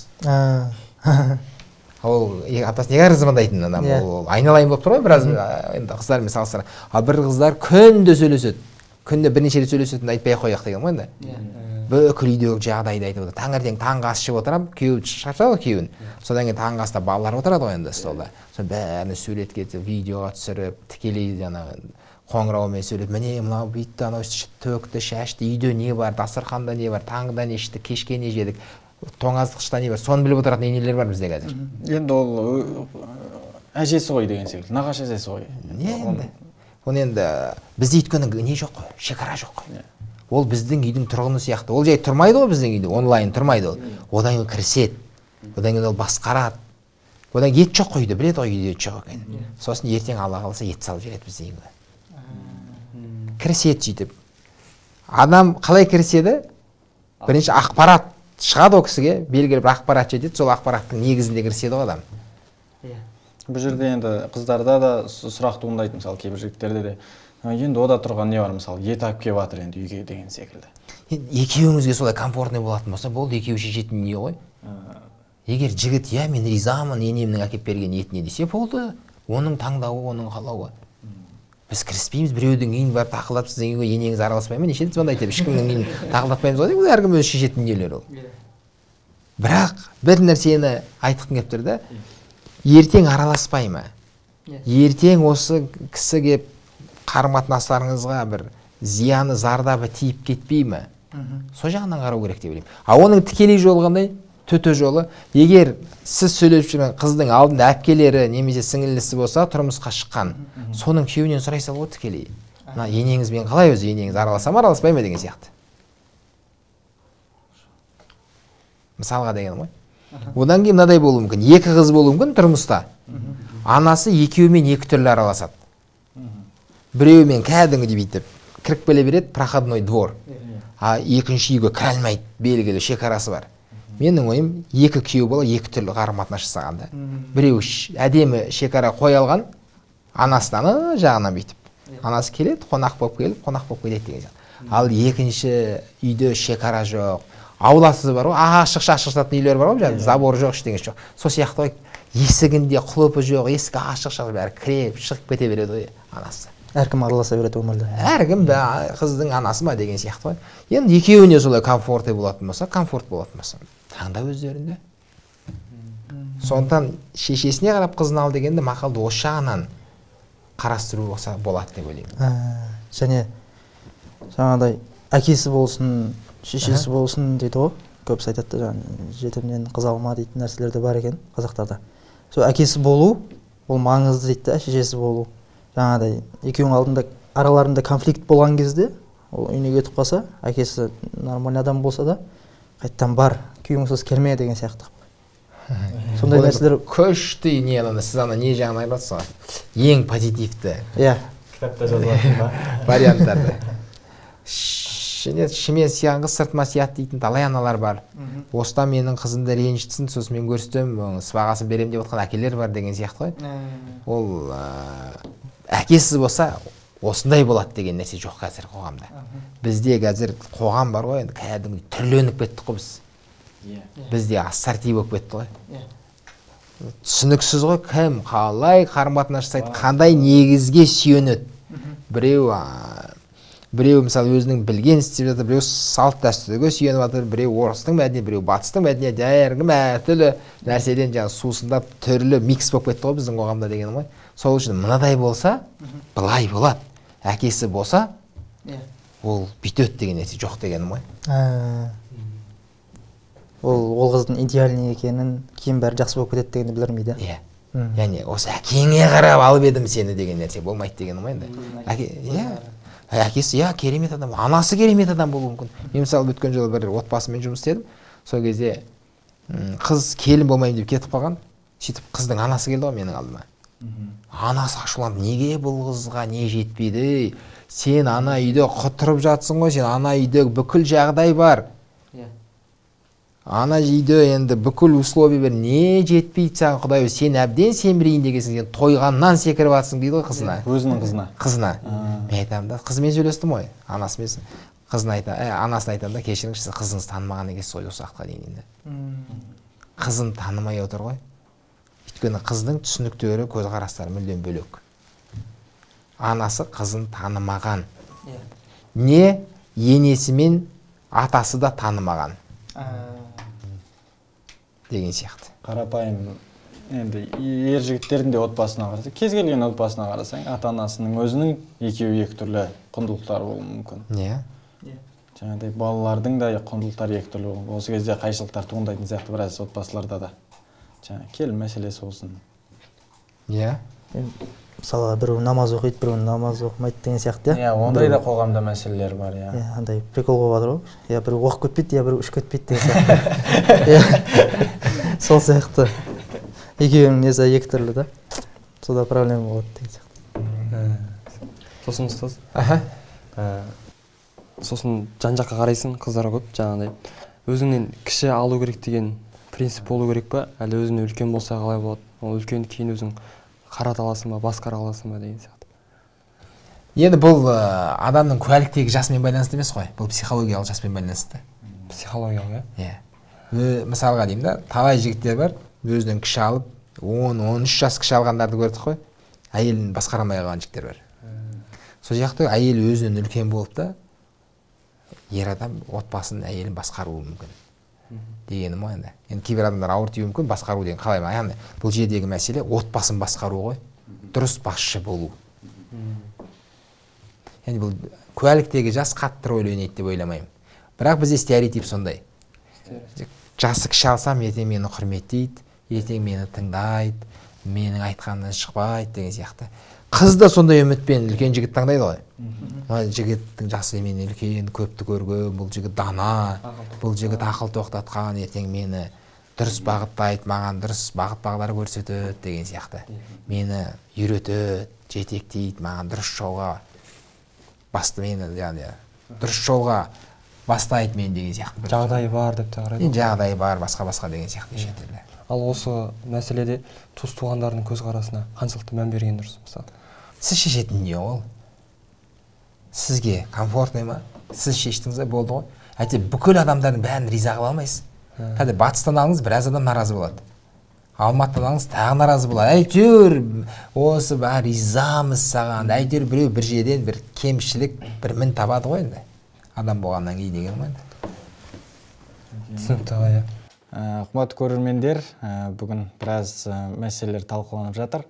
Ол аптасына 2 рет звондайтын адам, ол айналайын болып тұр ғой біраз енді қыздармен салыстыра. Ал бір қыздар күнде сөйлеседі, күнде бірнеше рет сөйлесетінін айтпай ақ қояйық деген ғой енді. Бүкіл үйдегі жағдайды айтып отырады. Таңертең таңғы ас ішіп отырамын, күйеуі шығарып салады күйеуін. Содан кейін таңғы аста балалар отырады ғой енді столда. Соны бәрін суретке түсіріп, видеоға түсіріп, тікелей жаңағы қоңыраумен сөйлеп, міне мынау бүйтті, анау төкті, шашты, үйде не бар, дастарханда не бар, таңғыда не іштік, кешке не жедік, тоңазытқышта не бар, соны біліп отыратын енелер бар бізде қазір. Енді ол әжесі ғой деген секілді, нағашы әжесі ғой. Не енді? Оны енді бізде өйткені не жоқ қой, шекара жоқ қой. Ол біздің үйдің тұрғыны сияқты. Ол жай тұрмайды ғой біздің үйде, онлайн тұрмайды ол. Одан кейін кіріседі, одан кейін ол басқарады. Одан кейін ет жоқ қой үйде, біледі ғой үйде ет жоқ екенін. Сосын ертең Алла қаласа ет салып жібереді біздің үйге. Кіріседі сөйтіп. Адам қалай кіріседі? Бірінші ақпарат шығады ол кісіге, белгілі бір ақпарат жетеді, сол ақпараттың негізінде кіріседі ғой адам. Бұл жерде енді қыздарда да сұрақ туындайды, мысалы кейбір жігіттерде де. Енді ода тұрған не бар, мысалы ет алып келіп жатыр енді үйге деген секілді. Енді екеуіңізге солай комфортный болатын болса, болды, екеуі шешетін не ғой. Егер жігіт, иә, мен ризамын енемнің әкеп берген етіне десе, болды, оның таңдауы, оның қалауы. Біз кіріспейміз, біреудің үйін барып тақылдап, сіздің үйге енеңіз араласпай ма, неше рет звондайды деп, ешкімнің үйін тақылдатпаймыз ғой, әркім өзі шешетін дүниелер ол. Бірақ бір нәрсені айтқым келіп тұр да, ертең араласпай ма? Ертең осы кісі кеп қарым-қатынастарыңызға бір зияны, зардабы тиіп кетпей ме? Сол жағынан қарау керек деп ойлаймын. А оның тікелей жолы қандай? Төте жолы. Егер сіз сөйлесіп жүрген қыздың алдында әпкелері немесе сіңілісі болса, тұрмысқа шыққан, соның күйеуінен сұрай сал ғой тікелей. Мына енеңізбен қалай өзі, енеңіз араласа ма, араласпай ма деген сияқты. Мысалға деген ғой. Одан кейін мынадай болуы мүмкін. Екі қыз болуы мүмкін тұрмыста. Анасы екеуімен екі түрлі араласады. Біреуімен кәдімгідей бүйтіп кіріп келе береді, проходной двор. А екінші үйге кіре алмайды, белгілі шекарасы бар. Менің ойым, екі күйеу бала екі түрлі қарым-қатынас жасағанда. Біреу әдемі шекара қоя алған, анасынан жағынан бүйтіп. Анасы келеді, қонақ болып келіп, қонақ болып кетеді деген сияқты. Ал екінші үйде шекара жоқ, ауласы бар ғой, ашық шашық жататын үйлер бар ғой, жаңағы забор жоқ, ештеңесі жоқ. Сол сияқты ғой, есігінде құлыпы жоқ, есігі ашық шашық, бәрі кіріп шығып кете береді ғой анасы. Әркім араласа береді өмірде. Әркім қыздың анасы ма деген сияқты ғой. Енді екеуіне солай комфортты болатын болса, комфорт болатын болса, таңдау өздерінде. Сондықтан шешесіне қарап қызын ал дегенді мақалды осы жағынан қарастыру болса болады деп ойлаймын. Және жаңағыдай әкесі болсын, шешесі болсын дейді ғой. Көбісі айтады да, жаңағы жетімнен қыз алма дейтін нәрселер де бар екен қазақтарда. Сол әкесі болу ол маңызды дейді да, шешесі болу. Жаңағыдай екеуінің алдында араларында конфликт болған кезде ол үйіне кетіп қалса, әкесі нормальный адам болса да, қайтадан бар, күйеуіңсіз келме деген сияқты. Сондай нәрселер күшті не ана, сіз ана не жағын айтып жатсыз ғой? Ең позитивті. Иә. Кітапта жазылатын ба? Варианттарды. Шыме сиян қыз, сыртыма сият дейтін талай аналар бар. Осыдан менің қызымды ренжітсін, сосын мен көрсетемін, сыбағасын беремін деп отқан әкелер бар деген сияқты ғой. Ол әкесіз болса осындай болады деген нәрсе жоқ қазір қоғамда. Бізде қазір қоғам бар ғой, енді кәдімгі түрленіп кеттік қой біз. Бізде ассорти болып кетті ғой. Түсініксіз ғой, кім қалай қарым-қатынас жасайды, қандай негізге сүйенеді. Біреу мысалы өзінің білген істеп жатыр, біреу салт дәстүрге сүйеніп жатыр, біреу орыстың мәдениеті, біреу батыстың мәдениеті, әркім әртүрлі нәрседен жаңағы сусындап түрлі микс болып кетті ғой біздің қоғамда деген ғой. Сол үшін мынадай болса, былай болады. Әкесі болса, Ол бүйтеді деген нәрсе жоқ дегенім ғой. Ол қыздың идеальный екенін, кейін бәрі жақсы болып кетеді дегенді білдірмейді. Иә. Яғни осы әкеңе қарап алып едім сені деген нәрсе болмайды дегенім ғой енді. Иә. Әкесі, иә, керемет адам, анасы керемет адам болуы мүмкін. Мен мысалы өткен жылы бір отбасымен жұмыс істедім. Сол кезде қыз келін болмаймын деп кетіп қалған. Сөйтіп қыздың анасы келді ғой менің алдыма. Анасы ашуланып, неге бұл қызға не жетпейді? Сен ана үйде құтырып жатсың ғой, сен ана үйде бүкіл жағдай бар. Ана үйде енді бүкіл условия бар, не жетпейді саған, Құдай, сен әбден семірейін дегенсің, сен тойғаннан секіріп жатсың дейді ғой қызына. Өзінің қызына. Қызына. Мен айтамын да, қызымен сөйлестім ғой, анасымен. Қызына айтамын, анасына айтамын да, кешіріңізші, сіз қызыңызды танымаған екенсіз ғой осы уақытқа дейін енді. Қызын танымай отыр ғой. Өйткені қыздың түсініктері, көзқарастары мүлдем бөлек. Анасы қызын танымаған. Не енесі мен атасы да танымаған. Деген сияқты. Қарапайым енді ер жігіттердің де отбасына қарасаң, кез келген отбасына қарасаң, ата-анасының өзінің екеуі екі түрлі құндылықтары болуы мүмкін. Иә. Жаңағыдай балалардың да құндылықтары екі түрлі болуы. Осы кезде қайшылықтар туындайтын сияқты біраз отбасыларда да. Жаңа келін мәселесі болсын. Иә. Мысалға біреу намаз оқиды, біреу намаз оқымайды деген сияқты. Иә, ондай да қоғамда мәселелер бар, иә. Иә, андай прикол болып жатыр ғой. Я біреу оқып кетпейді, я біреу ішіп кетпейді деген сияқты. Иә. Сол сияқты. Екеуінің несі екі түрлі да. Сонда проблема болады деген сияқты. Сосын ұстаз. Сосын жан-жаққа қарайсың, қыздар көп, жаңағыдай. Өзіңнен кіші алу керек деген принцип болу керек па? Әлі өзіңнен үлкен болса қалай болады? Ол үлкен кейін өзің қарата аласың ба, басқара аласың ба деген сияқты. Енді бұл адамның куәліктегі жасымен байланысты емес қой. Бұл психологиялық жаспен байланысты. Психологиялық, иә? Иә. Мысалға деймін да, талай жігіттер бар, өзінен кіші алып, 10-13 жас кіші алғандарды көрдік қой. Әйелін басқара алмай қалған жігіттер бар. Сол жақта әйел өзінен үлкен болып та, ер адам отбасын, әйелін басқаруы мүмкін. Дегенім ғой енді. Енді кейбір адамдар ауыр тиюі мүмкін, басқару деген қалай ма? Яғни бұл жердегі мәселе отбасын басқару ғой. Дұрыс басшы болу. Яғни бұл куәліктегі жас қатты рөл ойнайды деп ойламаймын. Бірақ бізде стереотип сондай. Жасы кіші алсам, ертең мені құрметтейді, ертең мені тыңдайды, менің айтқанымнан шықпайды деген сияқты. Қыз да сондай үмітпен үлкен жігіт таңдайды ғой. Мына жігіттің жасы мен үлкен, көпті көрген, бұл жігіт дана, бұл жігіт ақыл тоқтатқан, ертең мені дұрыс бағыттайды, маған дұрыс бағыт бағдар көрсетеді деген сияқты. Мені үйретеді, жетектейді, маған дұрыс жолға басты мені, яғни дұрыс жолға бастайды мен деген сияқты. Жағдайы бар деп те қарайды. Жағдайы бар, басқа-басқа деген сияқты неше түрлі. Ал осы мәселеде туыс туғандарының көзқарасына қаншалықты мән берген дұрыс мысалы? Сіз шешетін не ол? Сізге комфортный ма? Сіз шештіңіз болды ғой. Әйтсе бүкіл адамдардың бәрін риза қыла алмайсыз. Қазір батыстан алыңыз, біраз адам наразы болады. Алматыдан алыңыз, тағы наразы болады. Әйтеуір осы бәрі ризамыз саған. Әйтеуір біреу бір жерден бір кемшілік, бір мін табады ғой енді. Адам болғаннан кейін деген ғой енді. Түсінікті ғой, иә. Қымбатты көрермендер, бүгін біраз мәселелер талқыланып жатыр.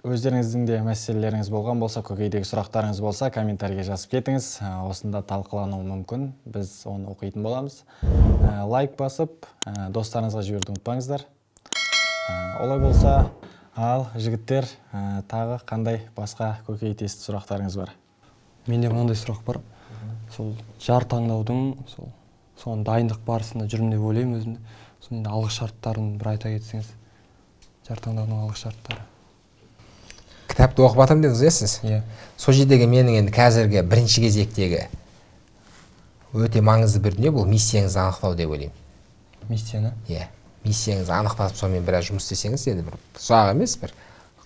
Өздеріңіздің де мәселелеріңіз болған болса, көкейдегі сұрақтарыңыз болса, комментарийге жазып кетіңіз. Осында талқылануы мүмкін, біз оны оқитын боламыз. Лайк басып, достарыңызға жіберуді ұмытпаңыздар. Олай болса, ал жігіттер, тағы қандай басқа көкейтесті сұрақтарыңыз бар? Менде мынандай сұрақ бар. Сол жар таңдаудың, соған дайындық барысында жүрмін деп ойлаймын өзімді. Соның енді алғы шарттарын бір айта кетсеңіз. Жар таңдаудың алғы шарттары. Кітапты оқып жатырмын дедіңіз, иә сіз? Иә. Сол жердегі менің енді қазіргі бірінші кезектегі өте маңызды бір дүние бұл миссияңызды анықтау деп ойлаймын. Миссияны? Иә. Миссияңызды анықтап, сонымен біраз жұмыс істесеңіз, енді бір ұзақ емес, бір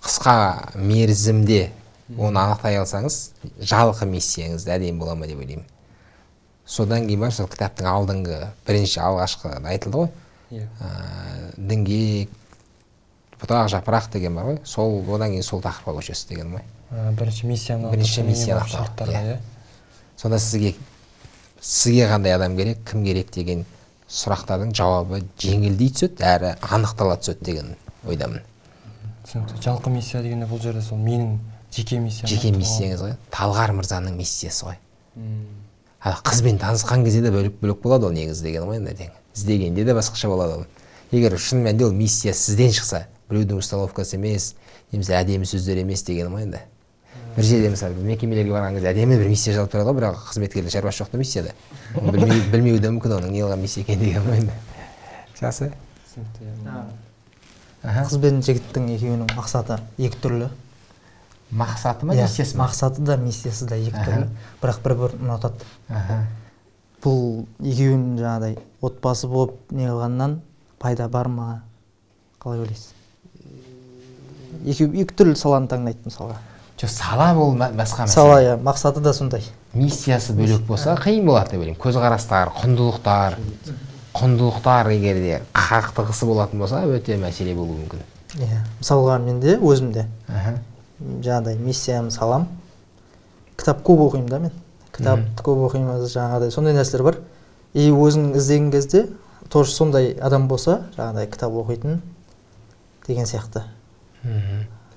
қысқа мерзімде оны анықтай алсаңыз, жалқы миссияңыз әдемі бола ма деп ойлаймын. Содан кейін барып сол кітаптың алдыңғы бірінші алғашқы айтылды ғой. Иә. Діңгек, бұтақ, жапырақ деген бар ғой. Сол одан кейін сол тақырыпқа көшесіз деген ғой. Бірінші миссияны, бірінші миссияны шарттарға, иә. Сонда сізге қандай адам керек, кім керек деген сұрақтардың жауабы жеңілдей түседі, әрі анықтала түседі деген ойдамын. Түсінікті. Жалқы миссия дегенде бұл жерде сол менің Жеке миссия. Жеке миссияңыз ғой. Талғар мырзаның миссиясы ғой. Ал қызбен танысқан кезде де бөлек-бөлек болады ол негізі деген ғой енді. Іздегенде де басқаша болады ол. Егер шын мәнінде ол миссия сізден шықса, біреудің установкасы емес, немесе әдемі сөздер емес деген ғой енді. Бір жерде мысалы мекемелерге барған кезде әдемі бір миссия жазылып тұрады ғой, бірақ қызметкердің шаруасы жоқ та миссияда. Білмеуі де мүмкін оның не қылған миссия екенін деген ғой енді. Жақсы. Қыз бен жігіттің екеуінің мақсаты екі түрлі. Мақсаты ма, миссиясы ма? Мақсаты да, миссиясы да екі түрлі, бірақ бір-бірін ұнатады. Бұл екеуінің жаңағыдай отбасы болып не қылғаннан пайда бар ма? Қалай ойлайсыз? Екеуі екі түрлі саланы таңдайды мысалға. Жоқ, сала ол басқа мәселе. Сала, иә, мақсаты да сондай. Миссиясы бөлек болса қиын болады деп ойлаймын. Көзқарастар, құндылықтар егер де қақтығысы болатын болса, өте мәселе болуы мүмкін. Иә, мысалға менде өзімде жаңағыдай миссиям, салам. Кітап көп оқимын да мен. Кітапты көп оқимыз, жаңағыдай сондай нәрселер бар. И өзің іздеген кезде тоже сондай адам болса, жаңағыдай кітап оқитын деген сияқты.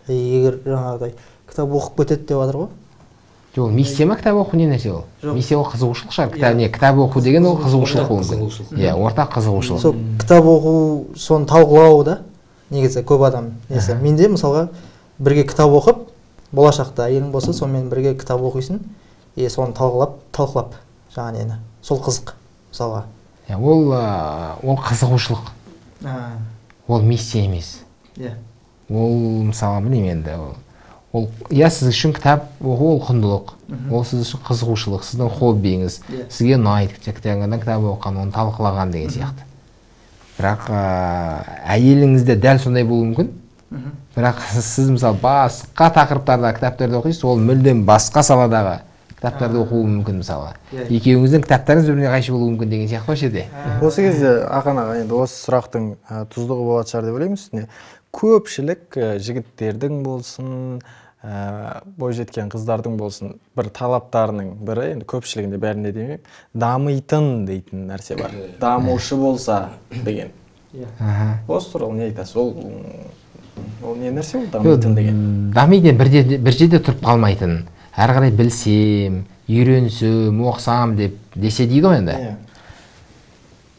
Егер жаңағыдай кітап оқып кетеді деп жатыр ғой. Жоқ, миссия ма кітап оқу не нәрсе ол? Миссия ол қызығушылық шығар. Кітап не, кітап оқу деген ол қызығушылық болуы мүмкін. Иә, ортақ қызығушылық. Сол кітап оқу, соны талқылау да негізі көп адам несі. Менде мысалға бірге кітап оқып, болашақта әйелің болса, сонымен бірге кітап оқисың, и соны талқылап жаңа нені. Сол қызық мысалға. Ол қызығушылық. Ол миссия емес. Ол мысалға білмеймін енді. Ол иә, сіз үшін кітап оқу ол құндылық. Ол сіз үшін қызығушылық, сіздің хоббиіңіз. Сізге ұнайды кітап оқыған, оны талқылаған деген сияқты. Бірақ әйеліңізде дәл сондай болуы мүмкін. Бірақ сіз мысалы басқа тақырыптарда кітаптарды оқисыз, ол мүлдем басқа саладағы кітаптарды оқуы мүмкін мысалға. Екеуіңіздің кітаптарыңыз бір-біріне қайшы болуы мүмкін деген сияқты ғой жерде. Осы кезде Ақан аға, енді осы сұрақтың тұздығы болатын шығар деп ойлаймын үстіне. Көпшілік жігіттердің болсын, бойжеткен қыздардың болсын, бір талаптарының бірі, енді көпшілігінде бәрінде демеймін, дамитын дейтін нәрсе бар. Дамушы болса деген. Осы туралы не айтасыз? Ол не нәрсе ол дамитын деген? Дамитын бір жерде тұрып қалмайтын, әрі қарай білсем, үйренсем, оқысам деп десе дейді ғой енді.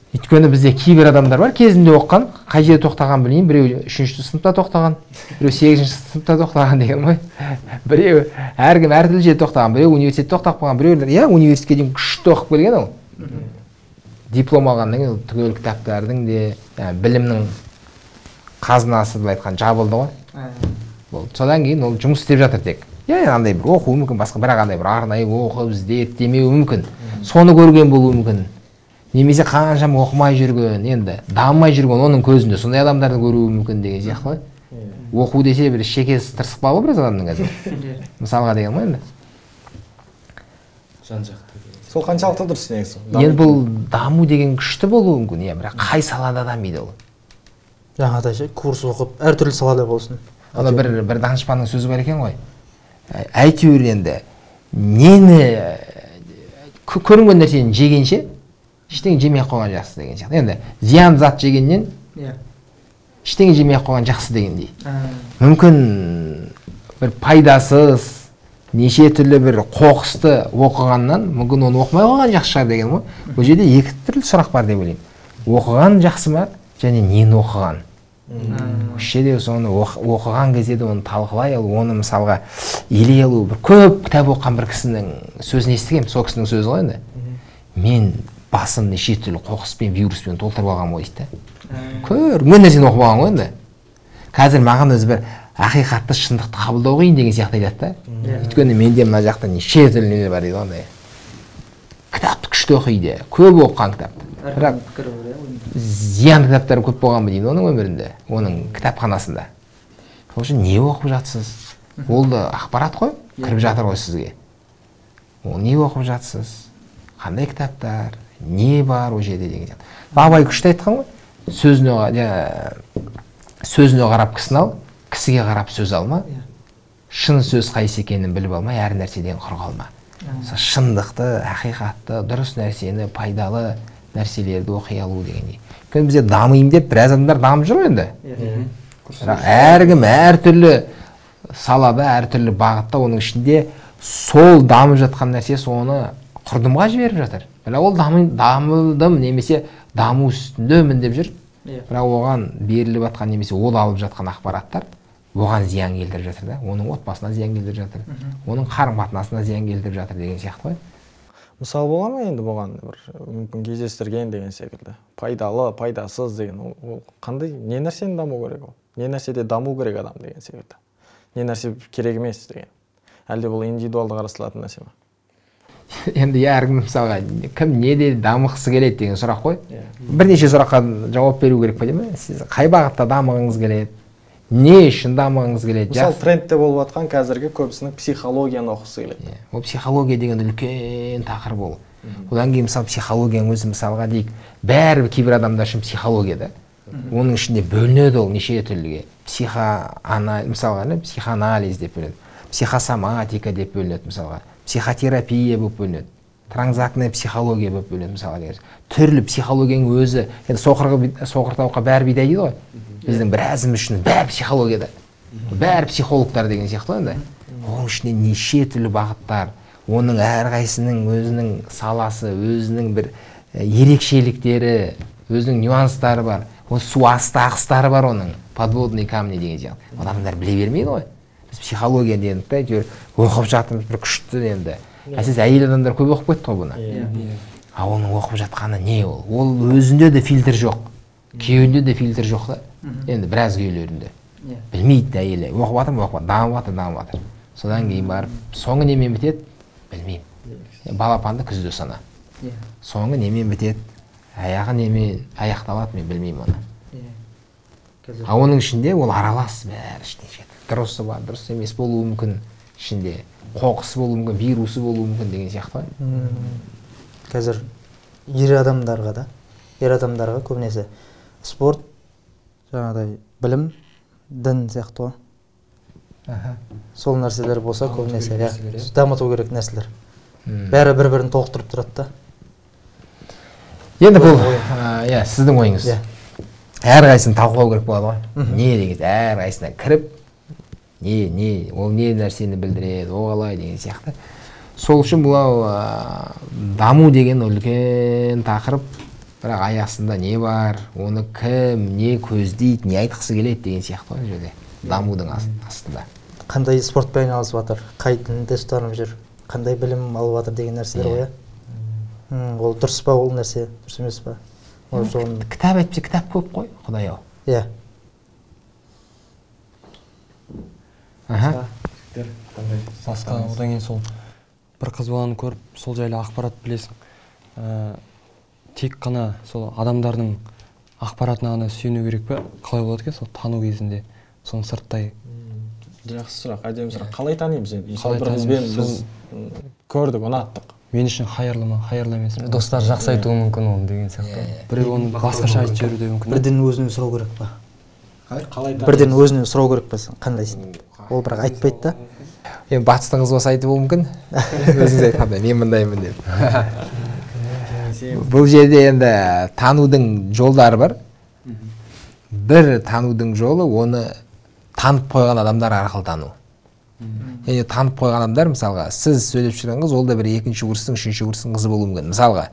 Өйткені бізде кейбір адамдар бар, кезінде оқыған, қай жерде тоқтаған білмеймін, біреу 3-ші сыныпта тоқтаған, біреу 8-ші сыныпта тоқтаған деген ғой. Біреу әркім әртүрлі жерде тоқтаған, біреу университетте тоқтап қалған, біреу иә, университетке дейін күшті оқып келген ол. Диплом алғаннан кейін ол түгел кітаптардың де, білімнің қазынасы былай айтқан жабылды ғой. Болды. Содан кейін ол жұмыс істеп жатыр тек. Иә, андай бір оқуы мүмкін, басқа бірақ андай бір арнайы оқып, зерттемеуі мүмкін. Соны көрген болуы мүмкін. Немесе қаншама оқымай жүрген, енді дамымай жүрген оның көзінде сондай адамдарды көруі мүмкін деген сияқты ғой. Оқу десе бір шекесі тырсық ба ғой біраз адамның қазір. Мысалға деген ғой енді. Жан-жақты. Сол қаншалықты дұрыс негізі? Енді бұл даму деген күшті болуы мүмкін, иә, бірақ қай салада дамиды ол? Жаңағыдай ше, курс оқып, әртүрлі салада болсын. Ана бір данышпанның сөзі бар екен ғой. Әйтеуір енді нені көрінген нәрсені жегенше ештеңе жемей ақ қойған жақсы деген сияқты. Енді зиян зат жегеннен ештеңе жемей ақ қойған жақсы дегендей. Мүмкін бір пайдасыз неше түрлі бір қоқысты оқығаннан мүмкін оны оқымай қойған жақсы шығар деген ғой. Бұл жерде екі түрлі сұрақ бар деп ойлаймын. Оқыған жақсы ма және нені оқыған? Осы жерде соны оқыған кезде де оны талқылай алу, оны мысалға елей алу. Бір көп кітап оқыған бір кісінің сөзін естігемін, сол кісінің сөзі ғой енді. Мен басын неше түрлі қоқыспен, вируспен толтырып алған ғой дейді. Көрген нәрсені оқып алған ғой енді. Қазір маған өзі бір ақиқатты, шындықты қабылдау қиын деген сияқты айтады да. Өйткені менде мына жақта неше түрлі нелер бар дейді ғой андай. Кітапты күшті оқиды, көп оқыған кітапты. Бірақ зиян кітаптар көп болған ба деймін оның өмірінде, оның кітапханасында. Сол үшін не оқып жатсыз? Ол да ақпарат қой, кіріп жатыр ғой сізге. Ол не оқып жатсыз? Қандай кітаптар? Не бар ол жерде деген сияқты. Абай күшті айтқан ғой. Сөзіне қарап кісіні ал, кісіге қарап сөз алма. Шын сөз қайсы екенін біліп алмай, әр нәрседен құр қалма. Шындықты, ақиқатты, дұрыс нәрсені, пайдалы нәрселерді оқи алу дегендей. Өйткені бізде дамиын деп біраз адамдар дамып жүр ғой енді. Бірақ әркім әртүрлі салада, әртүрлі бағытта, оның ішінде сол дамып жатқан нәрсе соны құрдымға жіберіп жатыр. Бірақ ол дамыдым немесе даму үстіндемін деп жүр. Бірақ оған беріліп жатқан немесе ол алып жатқан ақпараттар оған зиян келтіріп жатыр да, оның отбасына зиян келтіріп жатыр, оның қарым-қатынасына зиян келтіріп жатыр деген сияқты ғой. Мысал бола ма енді бұған бір мүмкін кездестірген деген секілді? Пайдалы, пайдасыз деген ол қандай, не нәрсені даму керек ол? Не нәрседе даму керек адам деген секілді? Не нәрсе керек емес деген? Әлде бұл индивидуалды қарастырылатын нәрсе ме? Енді әркім мысалға кім неде дамығысы келеді деген сұрақ қой. Бірнеше сұраққа жауап беру керек пе деймін? Сіз қай бағытта дамығыңыз келеді? Не үшін дамығыңыз келеді? Мысалы, трендте болып жатқан қазіргі көбісінің психологияны оқысы келеді. Ол психология деген үлкен тақырып ол. Одан кейін мысалы психологияның өзі мысалға дейік, бәрі кейбір адамдар үшін психология да. Оның ішінде бөлінеді ол неше түрліге. Мысалға, психоанализ деп бөлінеді, психосоматика деп бөлінеді мысалға, психотерапия болып бөлінеді, транзактная психология болып бөлінеді мысалға. Түрлі психологияның өзі, енді соқыр тауыққа бәрі бидай дейді ғой. Біздің біразымыз үшін бәрі психологияда, бәрі психологтар деген сияқты ғой енді. Оның ішінде неше түрлі бағыттар, оның әрқайсысының өзінің саласы, өзінің бір ерекшеліктері, өзінің нюанстары бар, оның су асты ағыстары бар, оның подводные камни деген сияқты. Оны адамдар біле бермейді ғой. Біз психология дедік те, әйтеуір оқып жатырмыз бір күшті енді. Әсіресе әйел адамдар көп оқып кетті ғой бұны. А оның оқып жатқаны не ол? Ол өзінде де фильтр жоқ, күйеуінде де фильтр жоқ та. Енді біраз күйеулерінде. Білмейді әйелі. Оқып жатыр, оқып жатыр, дамып жатыр, дамып жатыр. Содан кейін барып, соңы немен бітеді? Білмеймін. Балапанды күзде сана. Соңы немен бітеді? Аяғы немен аяқталады, мен білмеймін оны. А оның ішінде ол аралас бәрі ішінде жетеді. Дұрысы бар, дұрыс емес болуы мүмкін, ішінде қоқысы болуы мүмкін, вирусы болуы мүмкін деген сияқты ғой. Қазір ер адамдарға да, ер адамдарға көбінесе спорт, жаңағыдай білім, дін сияқты ғой. Сол нәрселер болса көбінесе дамыту керек нәрселер. Бәрі бір-бірін толықтырып тұрады да. Енді бұл, иә, сіздің ойыңыз. Әрқайсысын талқылау керек болады ғой. Не деген, әрқайсысына кіріп, не, ол не нәрсені білдіреді, ол қалай деген сияқты. Сол үшін бұл даму деген үлкен тақырып, бірақ аясында не бар, оны кім, не көздейді, не айтқысы келеді деген сияқты ғой жерде, дамудың астында. Қандай спортпен айналысып жатыр, қай дінді ұстанып жүр, қандай білім алып жатыр деген нәрселер ғой. Ол дұрыс па, ол нәрсе, дұрыс емес па? Кітап әйтпесе кітап көп қой, құдай ау. Иә. Басқа одан кейін сол бір қыз баланы көріп, сол жайлы ақпарат білесің. Тек қана сол адамдардың ақпаратына ғана сүйену керек пе? Қалай болады екен сол тану кезінде, соны сырттай? Жақсы сұрақ, әдемі сұрақ. Қалай танимыз енді? Мысалы бір қызбен біз көрдік, ұнаттық. Мен үшін хайырлы ма, хайырлы емес пе? Достар жақсы айтуы мүмкін оны деген сияқты. Біреу оны басқаша айтып жіберуі де мүмкін. Бірден өзінен сұрау керек па? Қалай Бірден өзінен сұрау керек па, қандайсың? Ол бірақ айтпайды да. Енді батыстың қызы болса айтуы мүмкін. Өзіңіз айтқандай, мен мындаймын деп. Бұл жерде енді танудың жолдары бар. Бір танудың жолы оны танып қойған адамдар арқылы тану. Яғни танып қойған адамдар, мысалға, сіз сөйлеп жүрген қыз, ол да бір екінші курстың, үшінші курстың қызы болуы мүмкін. Мысалға,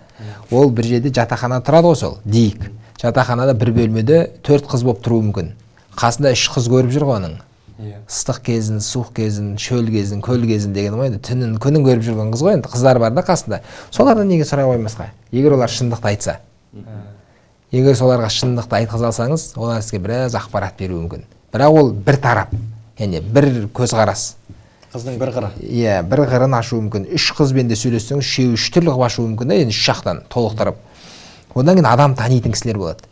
ол бір жерде жатақхана тұрады ғой сол, дейік. Жатақханада бір бөлмеде 4 қыз болып тұруы мүмкін. Қасында 3 қыз көріп жүр ғой оның. Ыстық кезін, суық кезін, шөл кезін, көл кезін деген ғой енді, түнін, күнін көріп жүрген қыз ғой енді, қыздар бар да қасында. Солардан неге сұрай қоймасқа? Егер олар шындықты айтса. Егер соларға шындықты айтқыза алсаңыз, олар сізге біраз ақпарат беруі мүмкін. Бірақ ол бір тарап, яғни бір көзқарас. Қыздың бір қыры. Иә, бір қырын ашуы мүмкін. 3 қызбен де сөйлессеңіз, үшеуі үш түрлі қылып ашуы мүмкін да, енді үш жақтан толықтырып. Одан кейін адам танитын кісілер болады.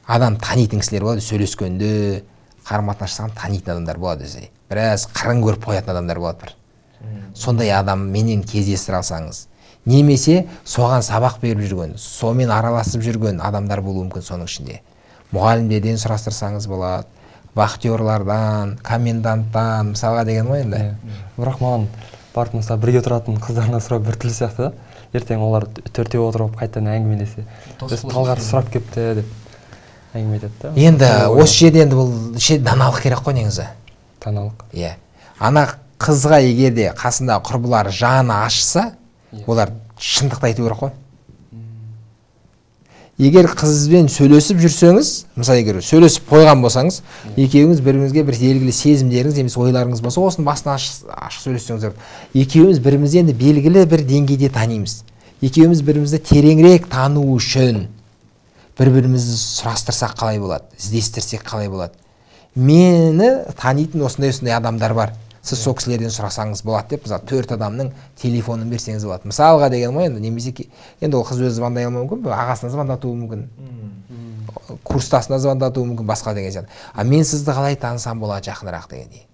Адам танитын кісілер болады, сөйлескенде, қарым-қатынас жасаған танитын адамдар болады өзі. Біраз қырын көріп қоятын адамдар болады бір. Сондай адам менен кездестіре алсаңыз, немесе соған сабақ беріп жүрген, сонымен араласып жүрген адамдар болуы мүмкін соның ішінде. Мұғалімдерден сұрастырсаңыз болады, вахтерлардан, коменданттан, мысалға деген ғой енді. Бірақ маған барып мысалы бірге тұратын қыздарынан сұрау біртүрлі сияқты да. Ертең олар төртеу отырып қайтадан әңгімелесе. Біз Талғар сұрап кепті деп әңгіме айтады да. Енді осы жерде енді бұл даналық керек қой негізі. Даналық. Иә. Ана қызға егер де қасында құрбылары жаны ашса, олар шындықты айту керек қой. Егер қызбен сөйлесіп жүрсеңіз, мысалы егер сөйлесіп қойған болсаңыз, екеуіңіз біріңізге бір белгілі сезімдеріңіз немесе ойларыңыз болса, осының басын ашық сөйлессеңіздер, екеуіміз бірімізді енді белгілі бір деңгейде танимыз. Екеуіміз бірімізді тереңірек тану үшін бір-бірімізді сұрастырсақ қалай болады, іздестірсек қалай болады. Мені танитын осындай-осындай адамдар бар. Сіз сол кісілерден сұрасаңыз болады деп, мысалы 4 адамның телефонын берсеңіз болады. Мысалға деген ғой енді, немесе енді ол қыз өзі звондай алмауы мүмкін, ағасына звондатуы мүмкін, курстасына звондатуы мүмкін, басқа деген сияқты. А мен сізді қалай танысам болады жақынырақ дегендей.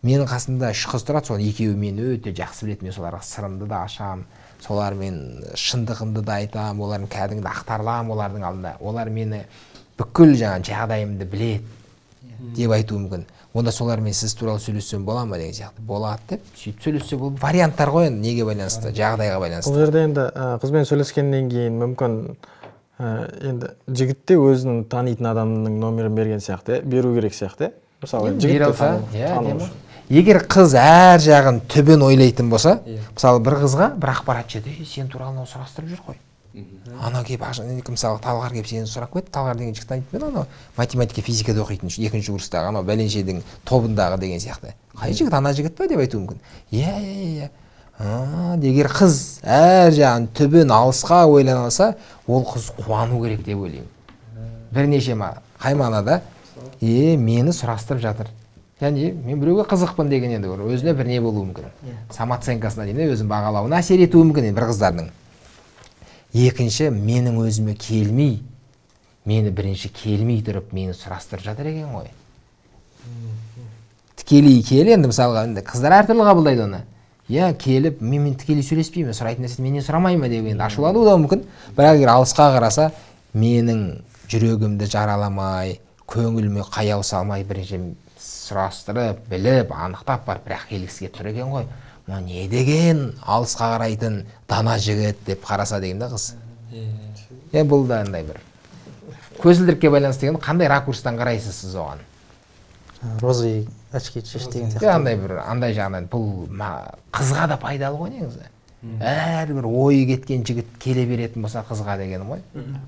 Менің қасымда 3 қыз тұрады, соның екеуі мені өте жақсы біледі, мен соларға сырымды да ашам, солармен шындығымды да айтам, олардың кәдімгі ақтарылам олардың алдында. Олар мені бүкіл жаңа жағдайымды біледі деп айтуы мүмкін. Онда солармен сіз туралы сөйлессем бола ма деген сияқты. Болады деп сөйтіп сөйлессе, бұл варианттар ғой енді, неге байланысты, жағдайға байланысты. Бұл жерде енді қызбен сөйлескеннен кейін мүмкін енді жігіт те өзінің танитын адамның номерін берген сияқты, беру керек сияқты. Мысалы, жігіт те тану үшін. Егер қыз әр жағын түбін ойлайтын болса, мысалы бір қызға бір ақпарат жетеді, сен туралы анау сұрастырып жүр ғой. Анау келіп, мысалы Талғар келіп сені сұрап кетті, Талғар деген жігіт таниды мен, анау математика, физикада оқитын екінші курстағы, анау бәленшедің тобындағы деген сияқты. Қай жігіт, ана жігіт па деп айтуы мүмкін. Иә, иә, иә. Егер қыз әр жағын түбін алысқа ойлана алса, ол қыз қуану керек деп ойлаймын. Бірнеше қай мағынада? Мені сұрастырып жатыр. Яғни мен біреуге қызықпын деген енді өзіне бір не болуы мүмкін. Самооценкасына дейін өзін бағалауына әсер етуі мүмкін бір қыздардың. Екінші, менің өзіме келмей, мені бірінші келмей тұрып, мені сұрастырып жатыр екен ғой. Тікелей кел, енді мысалға, енді қыздар әртүрлі қабылдайды оны. Иә, келіп, мен тікелей сөйлеспеймін, сұрайтын нәрсені менен сұрамай ма деп енді ашулануы да мүмкін. Бірақ егер алысқа қараса, менің жүрегімді жараламай, көңіліме қаяу салмай, бірінші сұрастырып, біліп, анықтап барып, бірақ келгісі келіп тұр екен ғой. Мына не деген алысқа қарайтын дана жігіт деп қараса деген да қыз. Е, бұл да андай бір көзілдірікке байланысты деген, қандай ракурстан қарайсыз сіз оған? Розовый очки шеш деген сияқты. Андай бір андай жағынан бұл қызға да пайдалы ғой негізі. Әрбір ойы кеткен жігіт келе беретін болса қызға деген ғой.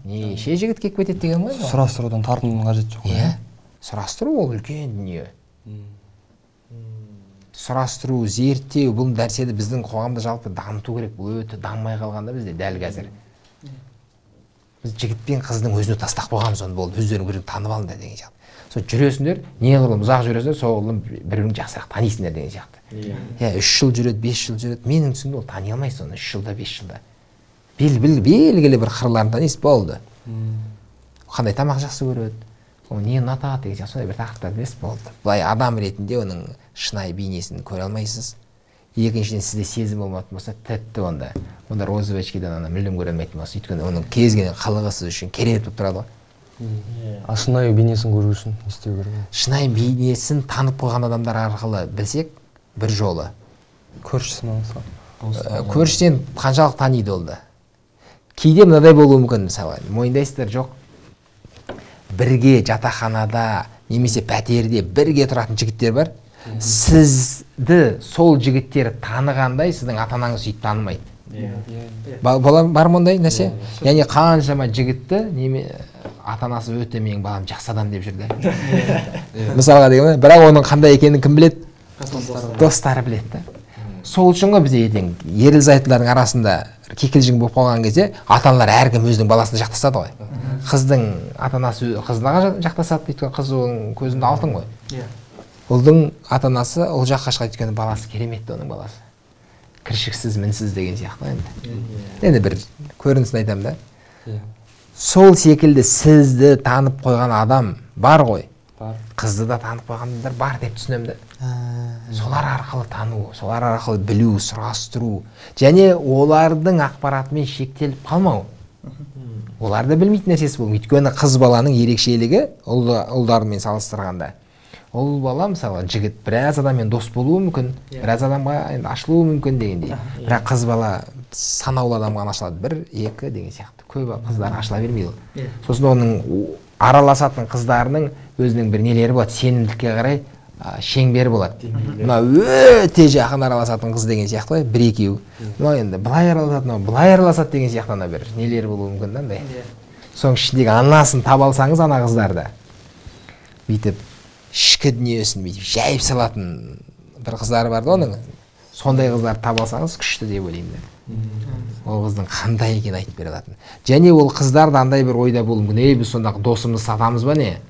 Неше жігіт келіп кетеді деген ғой. Сұрастырудан тартынудың қажеті жоқ. Иә. Сұрастыру ол үлкен дүние. Сұрастыру, зерттеу, бұл нәрсені біздің қоғамда жалпы дамыту керек. Бұл өте дамымай қалғанда бізде дәл қазір. Біз жігіт пен қыздың өзіне тастақ болғанбыз, оны болды, өздерің бірін танып алыңдар деген сияқты. Сол жүресіңдер, неғұрлым ұзақ жүресіңдер, соғұрлым бір-бірін жақсырақ танисыңдар деген сияқты. Иә, 3 жыл жүреді, 5 жыл жүреді. Менің түсінігімде ол тани алмайсың оны 3 жылда, 5 жылда. Белгілі бір қырларын танисыз, болды. Қандай тамақ жақсы көреді, ол не ұнатады деген сияқты сондай бір тақырыптар білесіз, болды. Былай адам ретінде оның шынайы бейнесін көре алмайсыз. Екіншіден, сізде сезім болмайтын болса, тіпті онда розовый очкидан ана мүлдем көре алмайтын болса, өйткені оның кез келген қылығы сіз үшін керемет болып тұрады ғой. А шынайы бейнесін көру үшін не істеу керек? Шынайы бейнесін танып қойған адамдар арқылы білсек, бір жолы. Көршісін алса. Көршіден қаншалық таниды ол да. Кейде мынадай болуы мүмкін, мысалы, мойындайсыздар жоқ. Бірге жатақханада немесе пәтерде бірге тұратын жігіттер бар. Сізді сол жігіттер танығандай сіздің ата-анаңыз сөйтіп танымайды. Бар ма ондай нәрсе? Яғни қаншама жігітті ата-анасы өте менің балам жақсы адам деп жүрді. Мысалға деген, бірақ оның қандай екенін кім біледі? Достары біледі. Сол үшін ғой бізде ертең ерлі зайыптылардың арасында кикілжің болып қалған кезде ата-аналар әркім өзінің баласына жақтасады ғой. Қыздың ата-анасы қызына жақтасады, өйткені қыз оның көзінде алтын ғой. Ұлдың ата-анасы ұл жаққа шығады, өйткені баласы керемет оның баласы. Кіршіксіз, мінсіз деген сияқты енді. Енді бір көрінісін айтамын да. Сол секілді сізді танып қойған адам бар ғой. Қызды да танып қойған адамдар бар деп түсінемін да. Солар арқылы тану, солар арқылы білу, сұрастыру және олардың ақпаратымен шектеліп қалмау. Олар да білмейтін нәрсесі бұл. Өйткені қыз баланың ерекшелігі ұлдармен салыстырғанда. Ол бала, мысалы, жігіт біраз адаммен дос болуы мүмкін, біраз адамға енді ашылуы мүмкін дегендей. Бірақ қыз бала санаулы адамға ашылады, 1, 2 деген сияқты. Көп қыздар ашыла бермейді ол. Сосын оның араласатын қыздарының өзінің бір нелері болады, сенімділікке қарай шеңбер болады. Мына өте жақын араласатын қыз деген сияқты ғой, бір екеу. Мынау енді былай араласады, мынау былай араласады деген сияқты ана бір нелер болуы мүмкін да андай. Соның ішіндегі анасын таба алсаңыз, ана қыздарды бүйтіп ішкі дүниесін бүйтіп жайып салатын бір қыздары бар да оның. Сондай қыздарды таба алсаңыз күшті деп ойлаймын да. Ол қыздың қандай екенін айтып бере алатын. Және ол қыздар да андай бір ойда болуы мүмкін. Ей, біз сонда досымызды сатамыз ба не?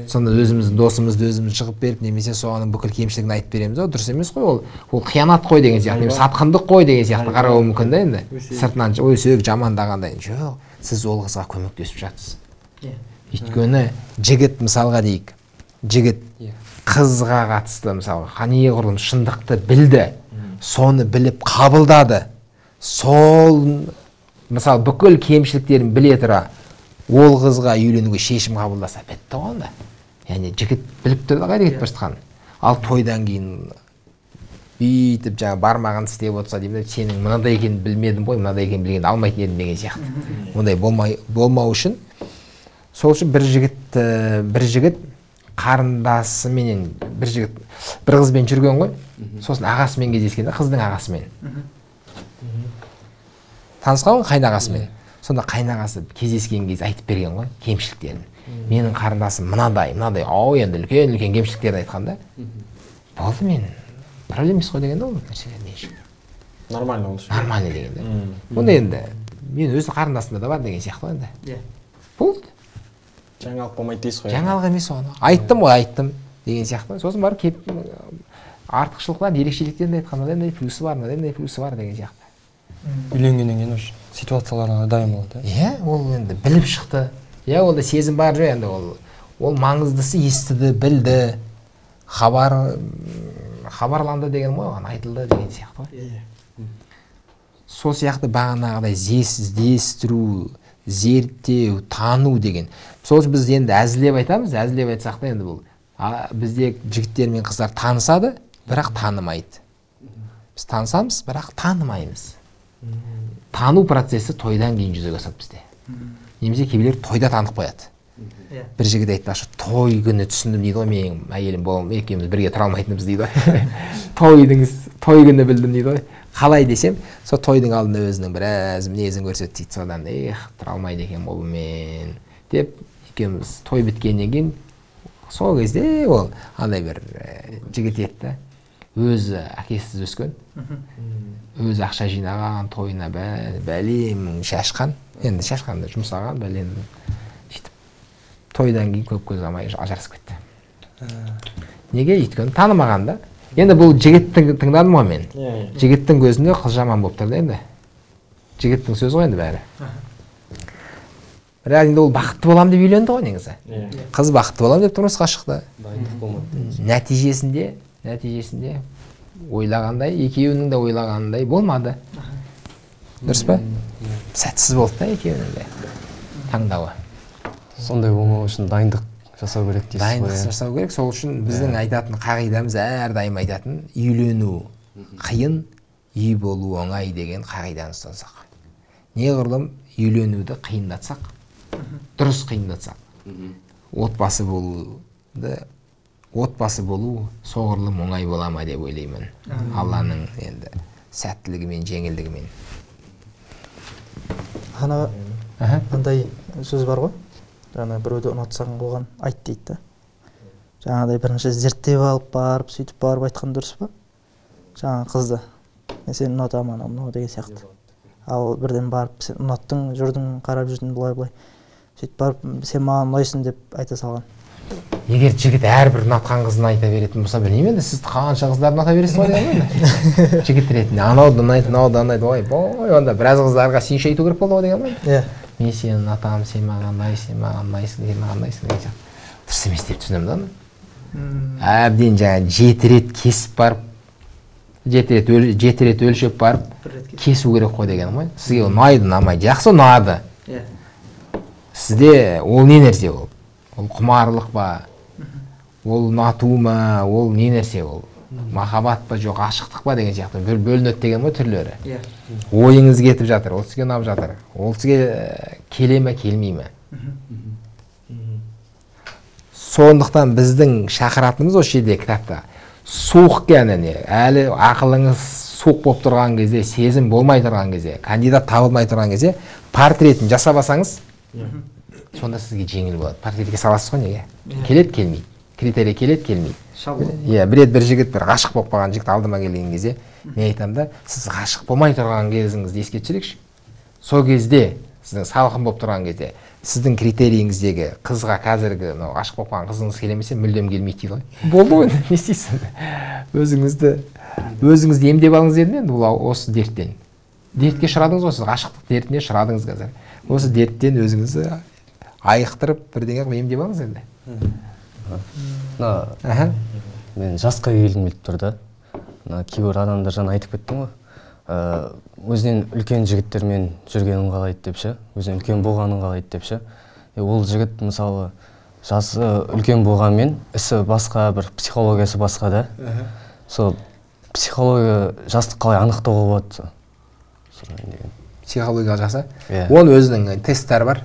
Сонда өзіміздің досымызды өзіміз шығып беріп, немесе соның бүкіл кемшілігін айтып береміз. Ол дұрыс емес қой, ол қиянат қой деген сияқты, немесе сатқындық қой деген сияқты қарауы мүмкін да енді. Сыртынан өсек жамандағандай. Жоқ, сіз ол қызға көмектесіп жатсыз. Өйткені жігіт мысалға дейік, жігіт қызға қатысты мысалға неғұрлым шындықты білді, соны біліп қабылдады. Сол мысалы бүкіл кемшіліктерін біле тұра ол қызға үйленуге шешім қабылдаса бітті ғой онда. Яғни жігіт біліп тұр да қайда кетіп бара жатқанын. Ал тойдан кейін бүйтіп жаңа бармағын тістеп отырса деймін, сенің мынадай екенін білмедім ғой, мынадай екенін білгенде алмайтын едім деген сияқты. Ондай болмау үшін, сол үшін бір жігіт қарындасыменен, бір жігіт бір қызбен жүрген ғой, сосын ағасымен кездескен да, қыздың ағасымен. Танысқан ғой қайнағасымен. Сонда қайнағасы кездескен кезде айтып берген ғой кемшіліктерін. Менің қарындасым мынадай, мынадай, ау енді үлкен-үлкен кемшіліктерді айтқан да. Болды, мен проблема емес қой деген да ол нәрселер мен үшін. Нормально ол үшін. Нормально деген да. Онда енді мен өз қарындасымда да бар деген сияқты ғой енді. Болды. Жаңалық болмайды дейсіз ғой. Жаңалық емес оған. Айттым ғой, айттым деген сияқты. Сосын барып келіп артықшылықтарын, ерекшеліктерін де айтқан, мынадай плюсы бар, мынадай плюсы бар деген сияқты. Үйленгеннен кейін уже ситуацияларына дайын болады. Иә, ол енді біліп шықты. Иә, онда сезім бар жоқ енді ол маңыздысы естіді, білді, хабарланды деген ғой, оған айтылды деген сияқты ғой. Сол сияқты бағанағыдай іздестіру, зерттеу, тану деген. Сол үшін біз енді әзілдеп айтамыз, әзілдеп айтсақ та енді бұл бізде жігіттер мен қыздар танысады, бірақ танымайды. Біз танысамыз, бірақ танымаймыз. Тану процесі тойдан кейін жүзеге асады бізде. Немесе кейбіреулер тойда танып қояды. Бір жігіт айтпақшы, той күні түсіндім дейді ғой, менің әйелім боламын, екеуміз бірге тұра алмайтынбыз дейді ғой. Той күні білдім дейді ғой. Қалай десем, сол тойдың алдында өзінің біраз мінезін көрсетті дейді, содан эх, тұра алмайды екен бұл мен деп екеуміз той біткеннен кейін сол кезде ол андай бір жігіт еді да, өзі әкесіз өскен, өзі ақша жинаған, тойына бәлем шашқан, енді шашқанда жұмсаған, бәлем сөйтіп тойдан кейін көп ұзамай ажырасып кетті. Неге? Өйткені танымаған да. Енді бұл жігіттің тыңдадым ғой мен. Жігіттің көзінде қыз жаман болып тұр да енді. Жігіттің сөзі ғой енді бәрі. Бірақ енді ол бақытты болам деп үйленді ғой негізі. Қыз бақытты болам деп тұрмысқа шықты. Нәтижесінде ойлағандай, екеуінің де ойлағанындай болмады. Дұрыс па? Сәтсіз болды да екеуінің де таңдауы. Сондай болмау үшін дайындық жасау керек дейсіз ғой. Дайындық жасау керек. Сол үшін біздің айтатын қағидамыз, әрдайым айтатын, үйлену қиын, үй болу оңай деген қағиданы ұстансақ. Неғұрлым үйленуді қиындатсақ, дұрыс қиындатсақ, отбасы болу соғұрлым оңай бола ма деп ойлаймын. Алланың енді сәттілігімен, жеңілдігімен. Ана мындай сөз бар ғой. Жаңа біреуді ұнатсаң оған айт дейді да. Жаңағыдай бірінші зерттеп алып барып, сөйтіп барып айтқан дұрыс па? Жаңа қызды мен сені ұнатамын, анау мынау деген сияқты. Ал бірден барып сен ұнаттың, жүрдің, қарап жүрдің былай-былай. Сөйтіп барып сен маған ұнайсың деп айта салған. Егер жігіт әрбір ұнатқан қызын айта беретін болса, білмеймін енді, сіз қанша қыздарды ұната бересіз ғой деген ғой. Жігіт ретінде анау да ұнайды, мынау да ұнайды, ой, бой, онда біраз қыздарға сүйінші айту керек болды ғой деген ғой. Иә. Мен сені ұнатамын, сен маған ұнайсың, сен маған ұнайсың, сен маған ұнайсың деген сияқты. Дұрыс емес деп түсінемін да оны. Әбден жаңа 7 рет кесіп барып, 7 рет өлшеп барып кесу керек қой деген ғой. Сізге ұнайды, ұнамайды, жақсы ұнады. Иә. Сізде ол не нәрсе ол? Ол құмарлық па? Ол ұнату ма? Ол не нәрсе ол? Махаббат па, жоқ ашықтық па деген сияқты бір бөлінеді деген ғой түрлері. Ойыңыз кетіп жатыр, ол сізге ұнап жатыр. Ол сізге келе ме, келмей ме? Сондықтан біздің шақыратынымыз осы жерде кітапта суық, яғни әлі ақылыңыз суық болып тұрған кезде, сезім болмай тұрған кезде, кандидат табылмай тұрған кезде портретін жасап алсаңыз, сонда сізге жеңіл болады. Портретке саласыз ғой, неге? Келеді, келмейді. Критерий келеді, келмейді. Иә, бір рет бір жігіт, бір ғашық болып қалған жігіт алдыма келген кезде мен айтамын да, сіз ғашық болмай тұрған кезіңізді еске түсірейікші. Сол кезде, сіздің салқын болып тұрған кезде, сіздің критерийіңіздегі қызға қазіргі мынау ғашық болып қалған қызыңыз келе ме, мүлдем келмейді дейді ғой. Болды ғой, не істейсіз? Өзіңізді емдеп алыңыз дедім енді бұл осы дерттен. Дертке ұшырадыңыз ғой, сіз ғашықтық дертіне ұшырадыңыз қазір. Осы дерттен өзіңізді айықтырып бірдеңе қылып емдеп алыңыз енді. Мен жасқа келгім келіп тұр да. Кейбір адамдар жаңа айтып кеттің ғой. Өзінен үлкен жігіттермен жүргенін қалайды деп ше, өзінен үлкен болғанын қалайды деп ше. Ол жігіт мысалы жасы үлкен болғанмен ісі басқа, бір психологиясы басқа да. Сол психология жасты қалай анықтауға болады? Сұрайын деген. Психология жасы? Оның өзінің тесттері бар.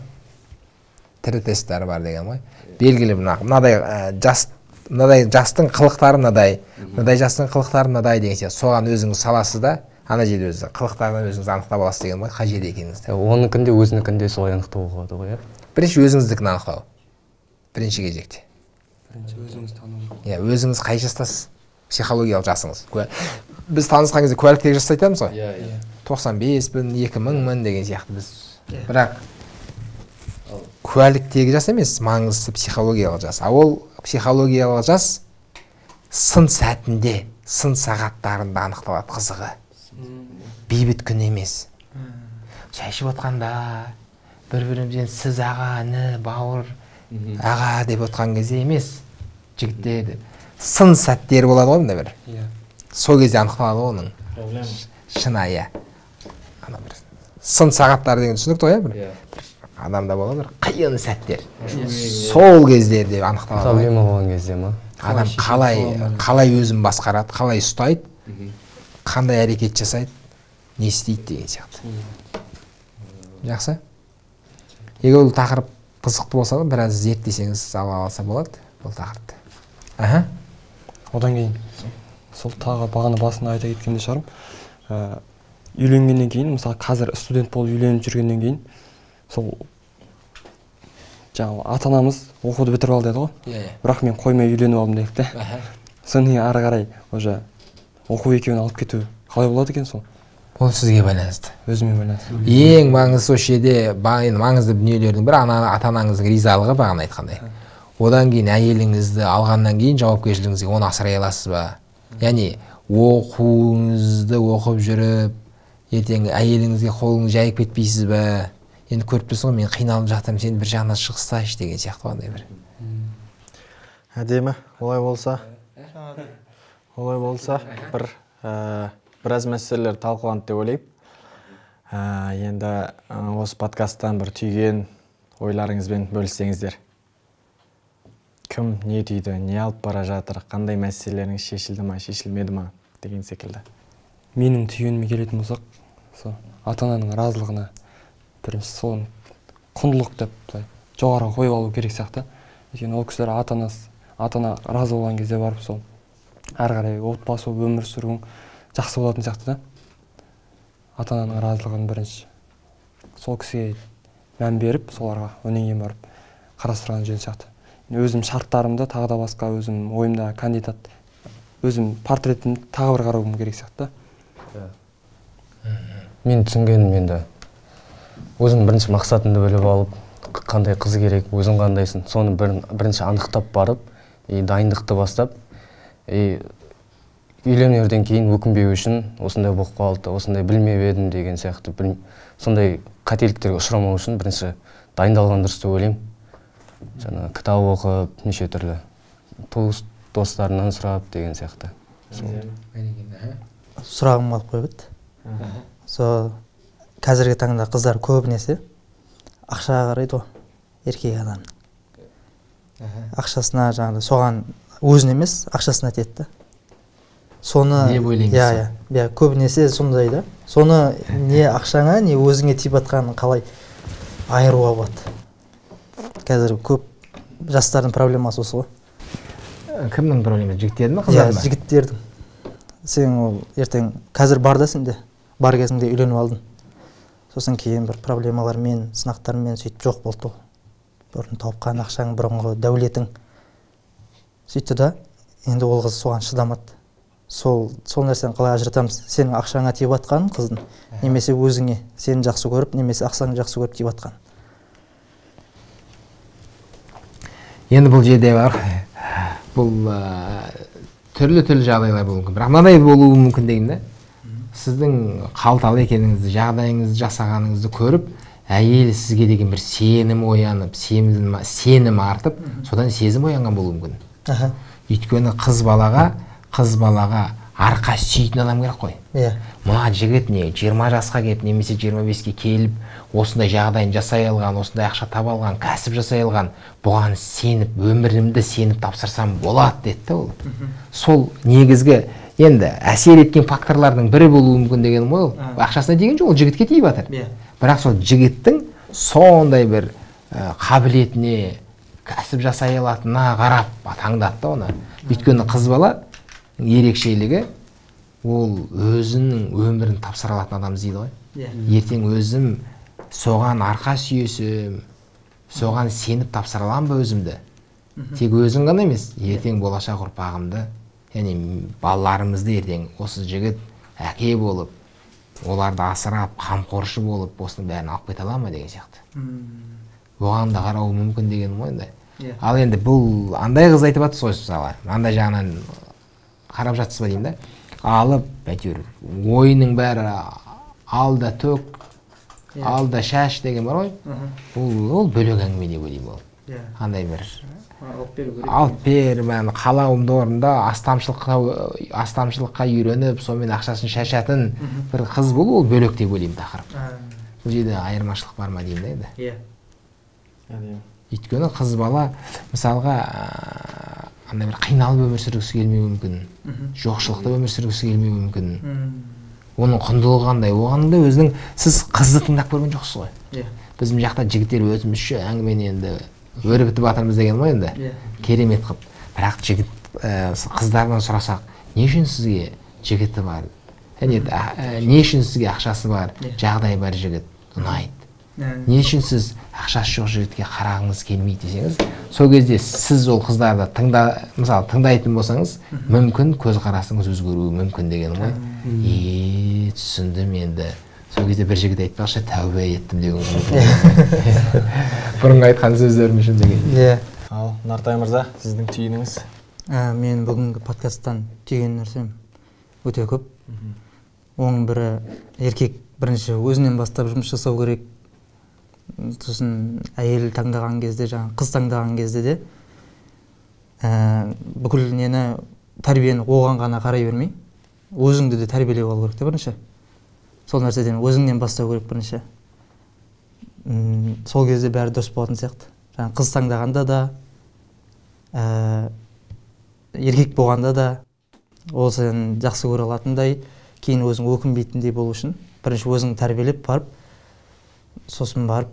Тірі тесттері бар деген ғой. Белгілі мынадай жас, мынадай жастың қылықтары мынадай, мынадай жастың қылықтары мынадай деген сияқты. Соған өзіңіз саласыз да, ана жерде өзі қылықтарынан өзіңіз анықтап аласыз деген ғой, қай жерде екеніңізді. Оныкін де өзінікін де солай анықтауға болады ғой, иә? Бірінші өзіңіздікін анықтау. Бірінші кезекте. Бірінші өзіңіз тану. Иә, өзіңіз қай жастасыз? Психологиялық жасыңыз. Біз танысқан кезде куәліктегі жасты айтамыз ғой. Иә, иә. 95-мін, 2000-мін деген сияқты біз. Бірақ куәліктегі жас емес, маңыздысы психологиялық жас. А ол психологиялық жас сын сәтінде, сын сағаттарында анықталады, қызығы. Бейбіт күн емес. Шай ішіп отқанда бір-бірімізден сіз аға, іні, бауыр, аға деп отқан кезде емес, жігіттер деп. Сын сәттері болады ғой мында бір. Сол кезде анықталады ғой оның. Шынайы. Ана бір сын сағаттары деген түсінікті ғой, бір. Адамда болады бір қиын сәттер. Сол кездерде анықталады. Проблема болған кезде ма? Адам қалай өзін басқарады, қалай ұстайды, қандай әрекет жасайды, не істейді деген сияқты. Жақсы? Егер ол тақырып қызықты болса, біраз зерттесеңіз ала алса болады бұл тақырыпты. Одан кейін сол тағы бағана басында айта кеткенде шығармын. Үйленгеннен кейін, мысалы қазір студент болып үйленіп жүргеннен кейін, сол жаңағы ата-анамыз оқуды бітіріп ал деді ғой. Бірақ мен қоймай үйленіп алдым дедік те. Содан кейін ары қарай уже оқу екеуін алып кету қалай болады екен сол? Ол сізге байланысты. Өзіме байланысты. Ең маңыздысы осы жерде маңызды дүниелердің бірі ата-анаңыздың ризалығы, бағана айтқандай. Одан кейін әйеліңізді алғаннан кейін жауапкершілігіңізге оны асырай аласыз ба? Яғни оқуыңызды оқып жүріп, ертең әйеліңізге қолыңыз жайып кетпейсіз бе? Енді көріп тұрсың ғой, мен қиналып жатырмын, сен бір жағынан шығыстайшы деген сияқты қандай бір. Әдемі, олай болса. Олай болса, біраз мәселелер талқыланды деп ойлаймын. Енді осы подкасттан бір түйген ойларыңызбен бөліссеңіздер. Кім не түйді, не алып бара жатыр, қандай мәселелеріңіз шешілді ма, шешілмеді ма деген секілді. Менің түйгеніме келетін болсақ, сол ата-ананың разылығына бірінші соны құндылық деп былай жоғары қойып алу керек сияқты. Өйткені ол кісілер ата-ана разы болған кезде барып сол әрі қарай отбасы болып өмір сүруің жақсы болатын сияқты да. Ата-ананың разылығын бірінші сол кісіге мән беріп, соларға одан кейін барып қарастырған жөн сияқты. Өзім шарттарымды тағы да басқа, өзім ойымда кандидат, өзім портретімді тағы бір қарауым керек сияқты. Мен түсінгенім енді өзім бірінші мақсатымды біліп алып, қандай қыз керек, өзің қандайсың, соны бірінші анықтап барып, дайындықты бастап, үйленерден кейін өкінбеу үшін осындай болып қалды, осындай білмеп едім деген сияқты, сондай қателіктерге ұшырамау үшін бірінші дайындалған дұрыс деп ойлаймын. Жаңа кітап оқып, неше түрлі туыс достарынан сұрап деген сияқты. Сұрағым қалып қойып еді. Сол қазіргі таңда қыздар көбінесе ақшаға қарайды ғой, еркек адам. Ақшасына жаңағы соған өзін емес, ақшасына тиеді. Соны не ойлаймыз? Иә, иә, көбінесе сондай да. Соны не ақшаңа, не өзіңе тиіп жатқанын қалай айыруға болады? Қазір көп Жастардың проблемасы осы ғой. Кімнің проблемасы? Жігіттердің ме, қыздардың ба? Жігіттердің. Сен ол ертең қазір бар да сенде, бар кезіңде үйленіп алдың. Сосын кейін бір проблемалармен, сынақтармен сөйтіп жоқ болды ол. Бұрын тапқан ақшаң, бұрынғы дәулетің. Сөйтті да, енді ол қыз соған шыдамады. Сол нәрсені қалай ажыратамыз? Сенің ақшаңа тиіп жатқан қыздың, немесе өзіңе, сені жақсы көріп, немесе ақшаңды жақсы көріп тиіп жатқан. Енді бұл жерде бар, бұл түрлі-түрлі жағдайлар болуы мүмкін. Бірақ мынадай болуы мүмкін деген да. Сіздің қалталы екеніңізді, жағдайыңызды жасағаныңызды көріп, әйел сізге деген бір сенім оянып, сенім артып, содан сезім оянған болуы мүмкін. Өйткені қыз балаға арқа сүйейтін адам керек қой. Мына жігіт не 20 жасқа келіп, немесе 25-ке келіп, осындай жағдайын жасай алған, осындай ақша таба алған, кәсіп жасай алған, бұған сеніп, өмірімді сеніп тапсырсам болады деді ол. Сол негізгі енді әсер еткен факторлардың бірі болуы мүмкін деген ғой ол. Ақшасына деген жоқ, ол жігітке тиіп жатыр. Бірақ сол жігіттің сондай бір қабілетіне, кәсіп жасай алатынына қарап таңдады да оны. Өйткені қыз бала ерекшелігі ол өзінің өмірін тапсыра алатын адам іздейді ғой. Ертең өзім соған арқа сүйесем, соған сеніп тапсыра аламын ба өзімді? Тек өзің ғана емес, ертең болашақ ұрпағымды, яғни балаларымызды ертең осы жігіт әке болып, оларды асырап, қамқоршы болып, осының бәрін алып кете ала ма деген сияқты. Оған да қарауы мүмкін деген ғой енді. Ал енді бұл андай қыз айтып жатсыз ғой, мысалы, андай жағынан қарап жатсыз ба деймін да. Алып, әйтеуір, ойының бәрі ал да төк, ал да шаш деген бар ғой. Ол бөлек әңгіме деп ойлаймын ол. Андай бір алып бер, мен қалауымды орында астамшылыққа үйреніп, сонымен ақшасын шашатын бір қыз болу, ол бөлек деп ойлаймын тақырып. Бұл жерде айырмашылық бар ма деймін да енді. Өйткені қыз бала мысалға андай бір қиналып өмір сүргісі келмеуі мүмкін, жоқшылықта өмір сүргісі келмеуі мүмкін. Оның құндылығы қандай, оған да өзінің, сіз қызды тыңдап көрген жоқсыз ғой. Біздің жақта жігіттер өзімізше әңгімені енді өрбітіп жатырмыз деген ғой енді, керемет қып. Бірақ жігіт қыздардан сұрасақ, не үшін сізге жігіті бар, не үшін сізге ақшасы бар, жағдайы бар жігіт ұнайды, не үшін сіз ақшасы жоқ жігітке қарағыңыз келмейді десеңіз, сол кезде сіз ол қыздарды мысалы тыңдайтын болсаңыз, мүмкін көзқарасыңыз өзгеруі мүмкін деген ғой. Түсіндім енді. Сол кезде бір жігіт айтпақшы, тәубе еттім деген мүмкін. Бұрынғы айтқан сөздерім үшін деген. Ал, Нартай мырза, сіздің түйініңіз? Мен бүгінгі подкасттан түйген нәрсем өте көп. Оның бірі, еркек бірінші өзінен бастап жұмыс жасау керек. Сосын әйел таңдаған кезде, жаңа қыз таңдаған кезде де бүкіл нені, тәрбиені оған ғана қарай бермей, өзіңді де тәрбиелеп алу керек те бірінші. Сол нәрседен өзіңнен бастау керек бірінші. Сол кезде бәрі дұрыс болатын сияқты. Жаңа қыз таңдағанда да, еркек болғанда да, ол сені жақсы көре алатындай, кейін өзің өкінбейтіндей болу үшін бірінші өзің тәрбиелеп барып, сосын барып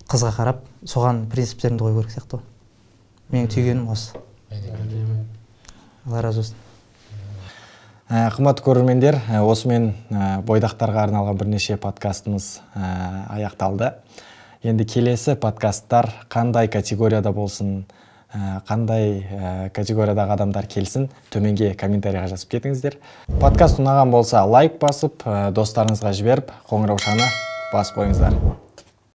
қызға қарап, соған принциптеріңді қою керек сияқты. Менің түйгенім осы. Алла разы болсын. Қымбатты көрермендер, осымен бойдақтарға арналған бірнеше подкастымыз аяқталды. Енді келесі подкасттар қандай категорияда болсын, қандай категориядағы адамдар келсін, төменге комментарийға жазып кетіңіздер. Подкаст ұнаған болса лайк басып, достарыңызға жіберіп, қоңыраушаны басып қойыңыздар.